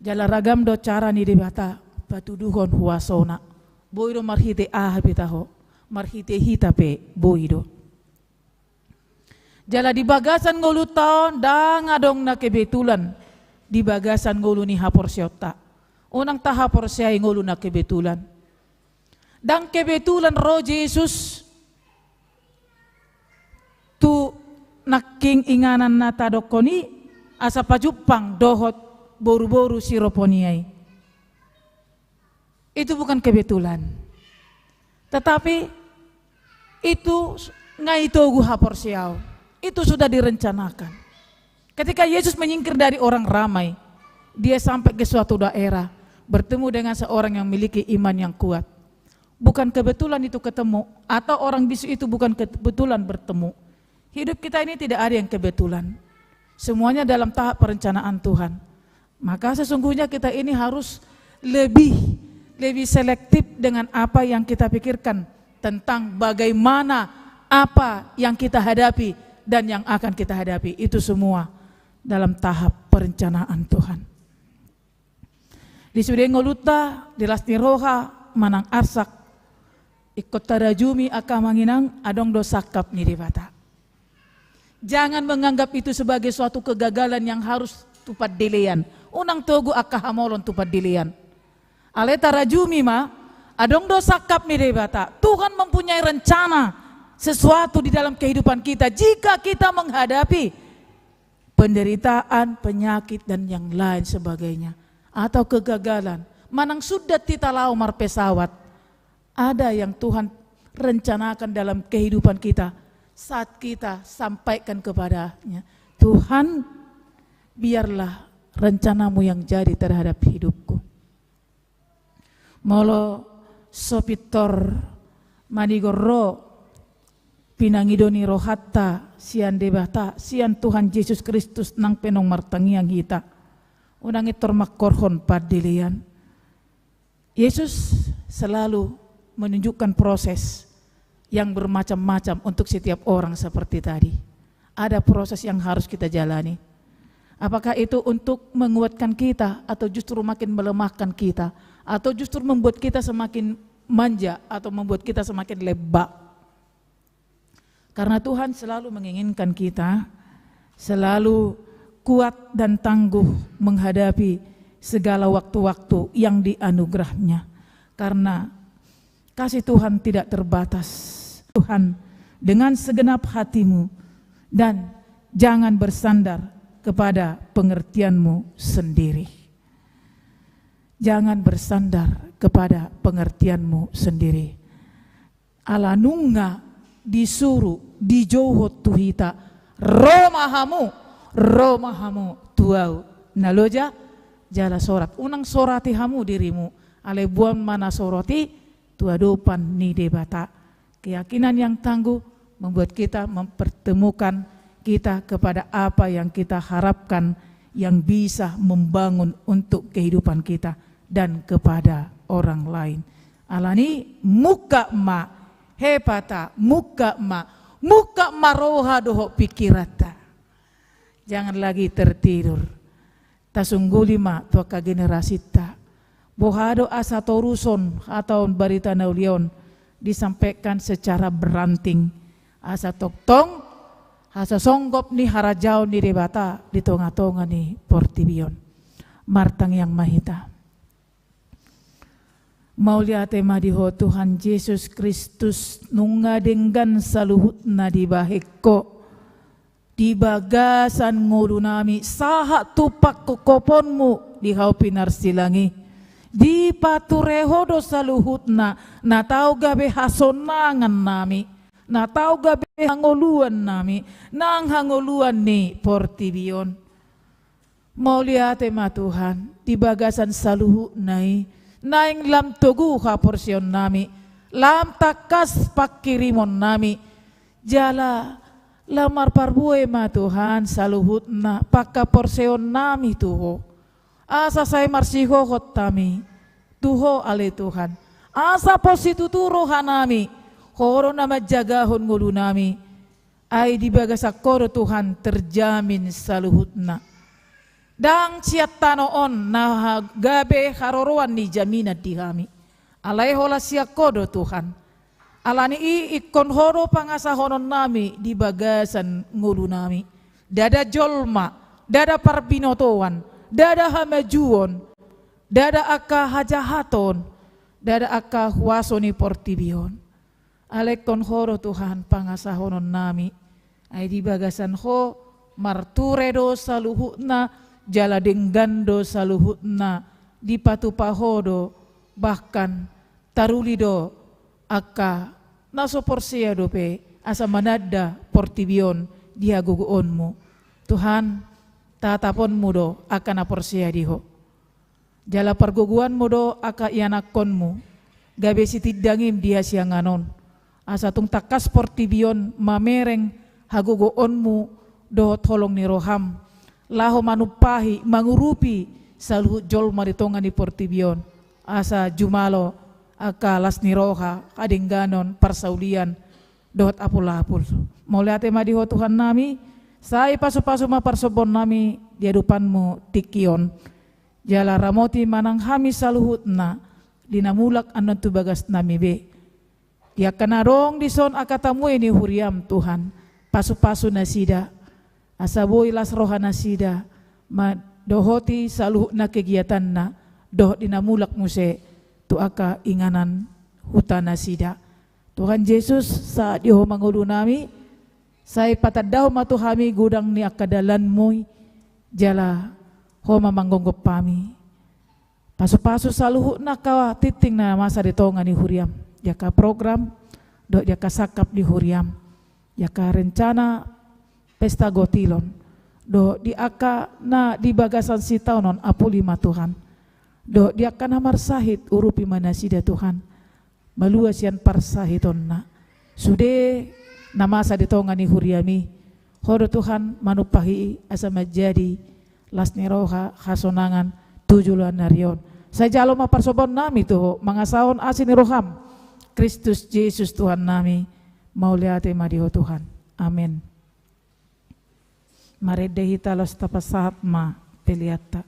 Jala ragam do cara ni Debata patuduhon huasona. Boi do marhite aha pe taho, marhite hita pe boi do. Jala di bagasan ngolunta on ndang adong na kebetulan di bagasan ngolu ni haporseaonta. Unang tahaporseai ngolu na kebetulan. Ndang kebetulan ro Jesus tu nangkin inganan na tadokkon i asa pajumpang dohot boruboru siroponia i. Itu bukan kebetulan. Tetapi itu nga i togu haporseaon. Itu sudah direncanakan. Ketika Yesus menyingkir dari orang ramai, dia sampai ke suatu daerah, bertemu dengan seorang yang memiliki iman yang kuat. Bukan kebetulan itu ketemu, atau orang bisu itu bukan kebetulan bertemu. Hidup kita ini tidak ada yang kebetulan. Semuanya dalam tahap perencanaan Tuhan. Maka sesungguhnya kita ini harus lebih, lebih selektif dengan apa yang kita pikirkan tentang bagaimana apa yang kita hadapi dan yang akan kita hadapi. Itu semua dalam tahap perencanaan Tuhan. Di sude ngolunta, di las ni roha manang arsak, ingkon tarajumi angka amang inang, adong do sangkap ni Debata. Jangan menganggap itu sebagai suatu kegagalan yang harus tu pandelean. Unang togu angka hamolon tu pandelean. Alai tarajumi ma, adong do sangkap ni Debata. Tuhan mempunyai rencana sesuatu di dalam kehidupan kita. Jika kita menghadapi penderitaan, penyakit, dan yang lain sebagainya, atau kegagalan, manang sundat hita laho marpesawat, ada yang Tuhan rencanakan dalam kehidupan kita saat kita sampaikan kepada-Nya, "Tuhan, biarlah rencana-Mu yang jadi terhadap hidupku." Molo so pintor manigor ro pinangido ni rohanta sian Debata, sian Tuhan Jesus Kristus nang pe naung martangiang hita, unang pintor mangkorhon pandelean. Yesus selalu menunjukkan proses yang bermacam-macam untuk setiap orang seperti tadi. Ada proses yang harus kita jalani. Apakah itu untuk menguatkan kita atau justru makin melemahkan kita, atau justru membuat kita semakin manja atau membuat kita semakin lebak? Karena Tuhan selalu menginginkan kita selalu kuat dan tangguh menghadapi segala waktu-waktu yang dianugerahnya. Karena kasih Tuhan tidak terbatas. Tuhan dengan segenap hatimu dan jangan bersandar kepada pengertianmu sendiri. Jangan bersandar kepada pengertianmu sendiri. Ala nunga disuru, dijouhon tu hita, ro ma hamu, ro ma hamu tu ahu. Na loja jala sorat. Unang sorati hamu dirimu, alai boan ma na sorot i tu adopan ni Debata. Keyakinan yang tangguh membuat kita mempertemukan kita kepada apa yang kita harapkan yang bisa membangun untuk kehidupan kita dan kepada orang lain. Alani mungkap ma hepata, mungkap ma, mungkap ma roha dohot pikiranta. Jangan lagi tertidur. Tasungguli ma tu angka generasinta. Boha do asa toruson hata on, barita na uli on disampaikan secara beranting. Asa tongtong hasasonggop ni harajaon ni Debata di tonga-tonga ni portibi on. Martangiang ma hita. Mauliate ma di Ho Tuhan Jesus Kristus, nunga denggan saluhutna dibahen Ho. Di bagasan ngolunami sahat tu pangkophopon-Mu di hau pinarsilang i, dipature Ho do saluhutna na tau gabe hasonangannami, na tau gabe hangoluannami, nang hangoluan ni portibi on. Mauliate ma Tuhan, di bagasan saluhutna i, naeng lam togu haporseaonnami, lam tangkas panghirimonnami, jala lam marparbue ma Tuhan saluhutna panghaporseaonnami tu Ho. Asa sai marsihohot hami tu Ho ale Tuhan. Asa pos situtu rohanami, Ho do na manjagahon ngolunami. Ai di bagasan Ho do Tuhan terjamin saluhutna. Ndang sian tano on na ha-, gabe haroroan ni jaminan di hami. Alai holan sian Ho do Tuhan. Alani i ingkon Ho do pangasahononnami di bagasan ngolunami. Ndada jolma, ndada parbinotoan, ndada hamajuon, ndada angka hajahaton, ndada angka huaso ni portibi on. Alai ingkon Ho do Tuhan pangasahononnami. Ai di bagasan Ho marture do saluhutna, jala denggan do saluhutna, dipatupa Ho do, bahkan taruli do angka na so porsea dope asa mananda portibi on di hagogoonMu. Tuhan, tataponMu do angka na porsea di Ho. Jala pargogoanMu do angka ianakhonMu, gabe sitindangim di hasiangan on. Asa tung tangkas portibi on mamereng hagogoonMu dohot holong ni rohaM, laho manumpahi, mangurupi saluhut jolma di tonga ni portibi on. Asa jumalo angka las ni roha, hadengganon, parsaulian, dohot apul-apul. Mauliate ma di Ho Tuhannami, sai pasu-pasu ma parsombaonnami di adopanMu tingki on. Jala ramoti ma nang hami saluhutna, di na mulak annon tu bagasnami be. Di angka na adong dison angka tamue ni huriaM Tuhan, pasu-pasu nasida, asa boi las roha nasida, mandohoti saluhutna kegiatanna, dohot di na mulak muse, tu angka inganan huta nasida. Tuhan Jesus, sahat di Ho ma ngolunami, sai patandahon ma tu hami godang ni angka dalanMu i, jala Ho ma manggophop hami. Pasu-pasu saluhutna angka tingting na masa di tonga ni huriaM, di angka program, dohot di angka sangkap di huriaM, di angka rencana pesta gotilon, dohot di angka na di bagasan sitaonon, apuli ma Tuhan, dohot di angka na marsahit, urupi ma nasida Tuhan, malua sian parsahitonna. Sude na masa di tonga ni huriaMi, Ho do Tuhan manumpahi i asa manjadi las ni roha, hasonangan tu joloan ni ari on. Sai jalo ma parsombaonnami tu Ho, mangasahon asi ni rohaM, Kristus Jesus Tuhannami, Mauliate ma di Ho Tuhan. Amen. Marende hita laos tapasahat ma peleanta.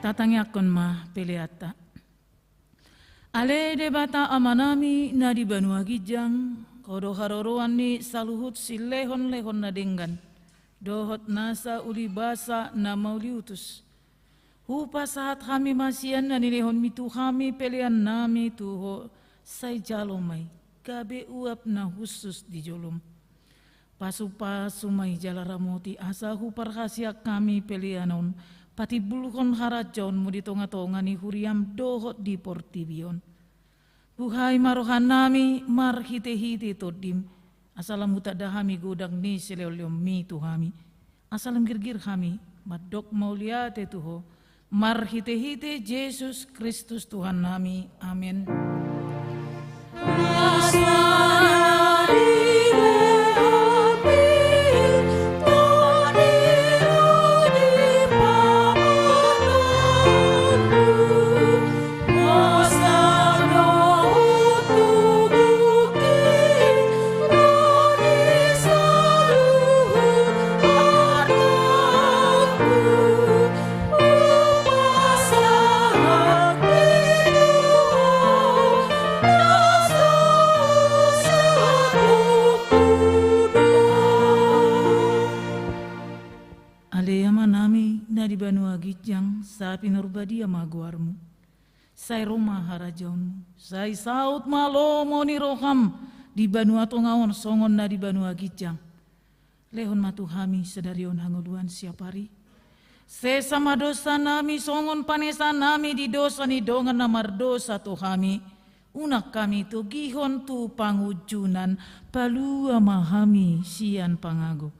Tatangiangkon ma peleanta. Ale Debata Amanami na di banua ginjang, Ho do haroroan ni saluhut silehonlehon na denggan dohot nasa ulibasa na mauliutus. Hupasahat hami ma sian na nilehonmi tu hami peleannami tu Ho, sai jalo ma i gabe uap na hushus di jolom. Pasupasu ma i jala ramoti asa huparhaseang hami pelean on patimbulhon harajaonmu di tongatonga ni huriam dohot di portibi on. Buhai ma rohanami marhitehite Tondim, asa lam hutanda hami godang ni silehonlehonmi tu hami. Asa lam girgir hami mandok mauliate tu Ho, marhitehite Jesus Kristus Tuhannami. Amen. Ale Amanami na di banua ginjang, sai pinarbadia ma goarmu. Sai ro ma harajaonmu, sai saut ma lomo ni roham di banua tonga on songon na di banua ginjang. Lehon ma tu hami sadari on hangoluan siapari. Sesa ma dosanami songon panesanami di dosa ni dongan na mardosa tu hami. Unang hami togihon tu pangunjunan, palua ma hami sian pangago.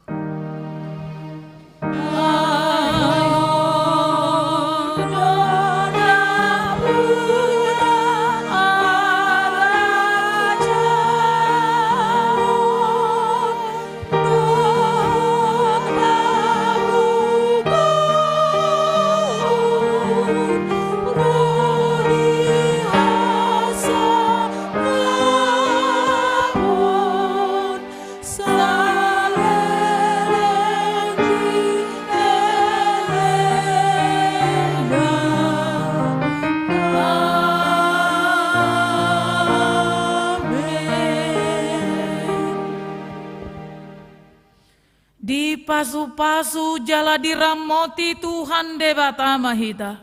Dipasupasu jala diramoti Tuhan Debata ma hita.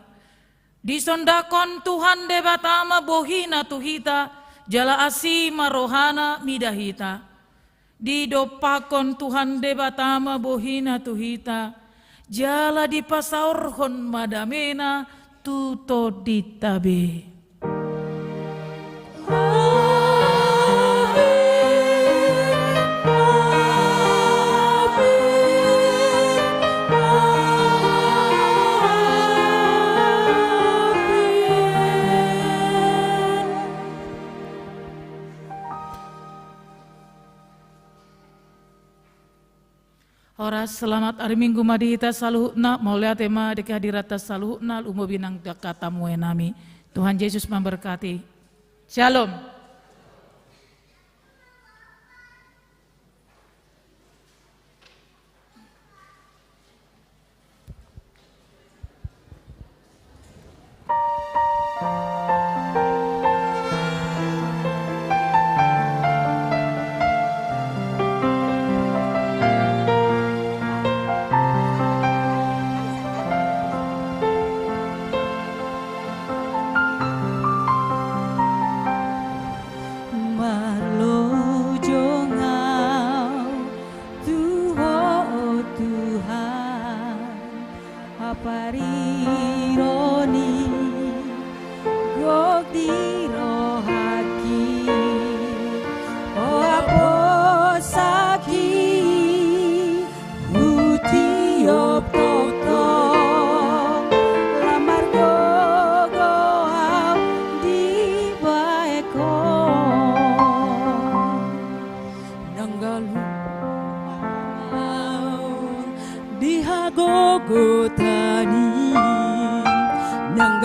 Disondangkon Tuhan Debata ma bohina tu hita, jala asi ma rohana mida hita. Didompakkon Tuhan Debata ma bohina tu hita, jala dipasaorhon ma damena tu tondinta be. Horas, selamat ari Minggu ma di hita saluhutna, mauliate ma di kehadiranta saluhutna, lumobi nang angka tamuenami. Tuhan Yesus memberkati. Shalom. Marlojong au tu Ho Tuhan, hapariro ni gok di rohangki, Ho haposaki, hutiop tongtong, lam margogo au dibaen Ho. Nang galu au di hagogotan i, nang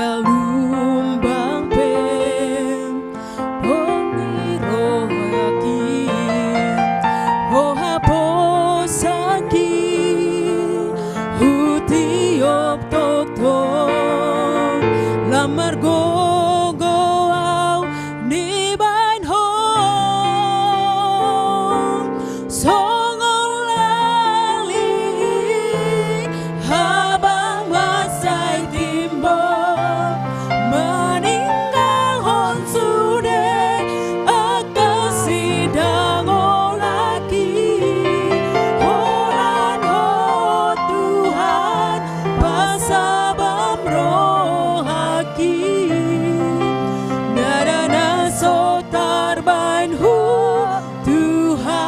Margogo au dibahen Ho, songon lali habang mansai timbo, maninggalhon sude angka sidangolaki. Holan Ho Tuhan, pasabam rohaki, ndada na so tarbahen Ho Tuhan.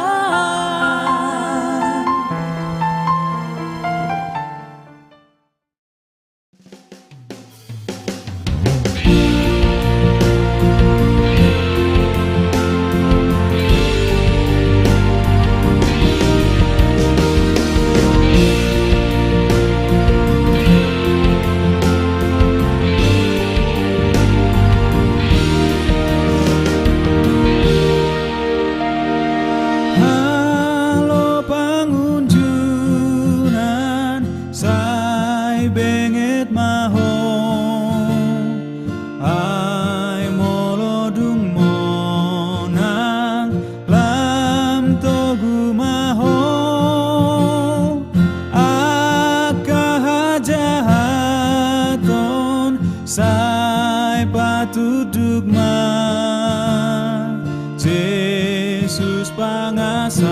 Halo pangunjunan, sai benget ma ho. Ai molo dung monang, lam togu ma ho. Angka hajahaton sai patunduk ma. Jesus pangasahon,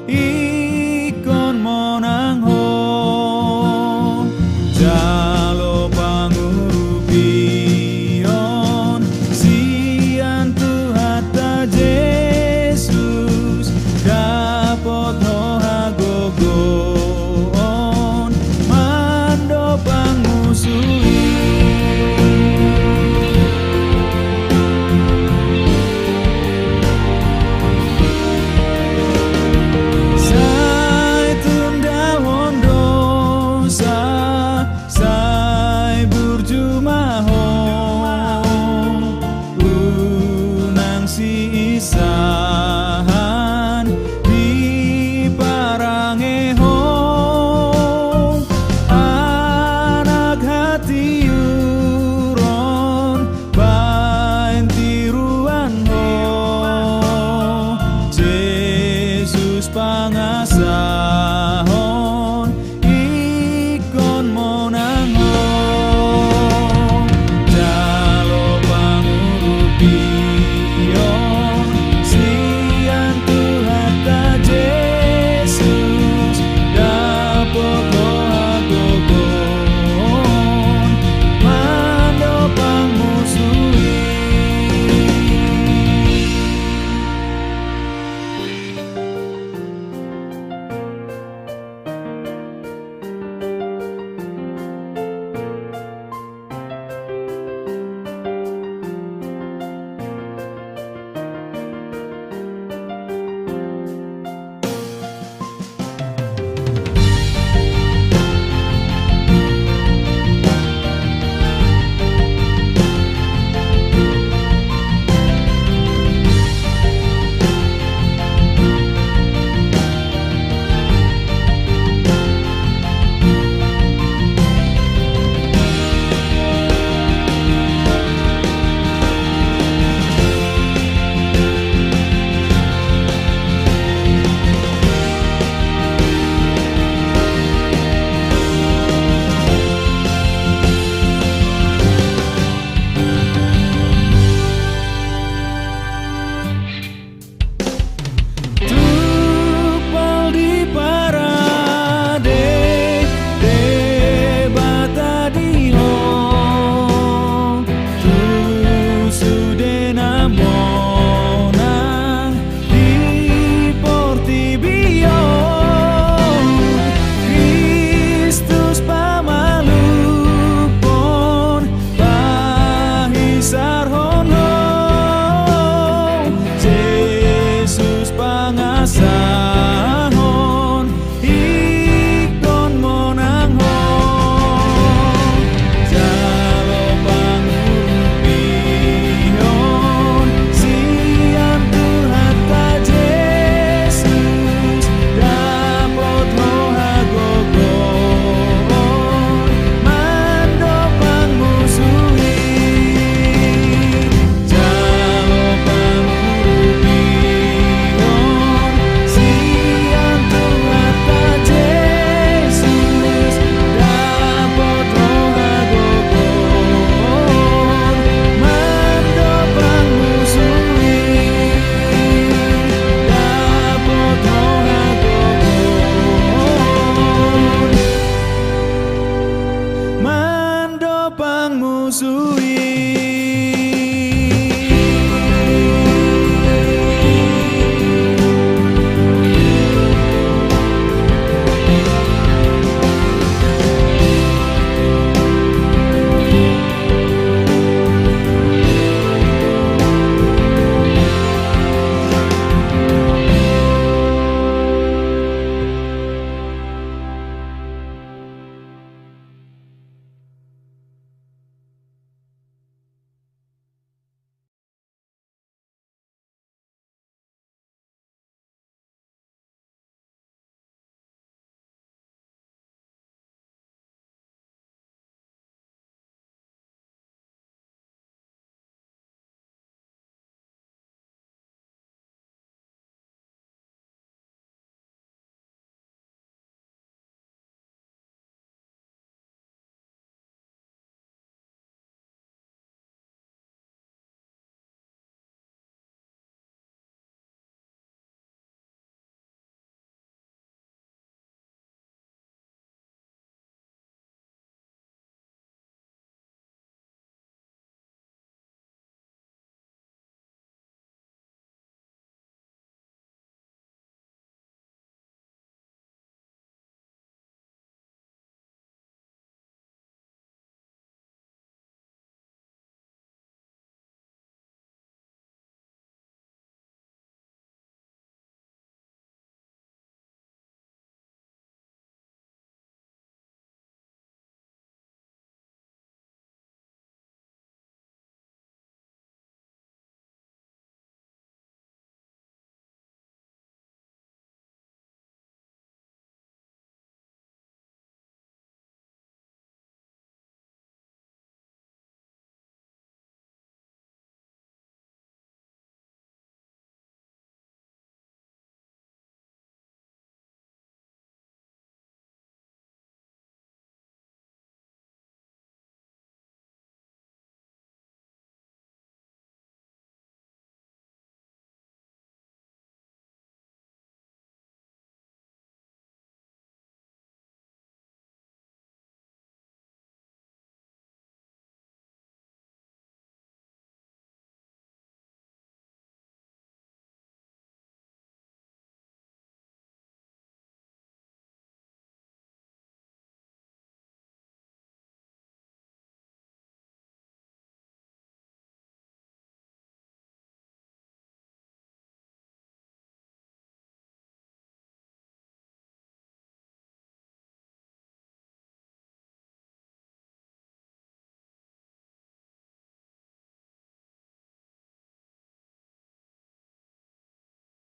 ingkon monang ho. Jalo pangurupion sian Tuhanta Jesus, dapot ho hagogoon mandok pangurupion.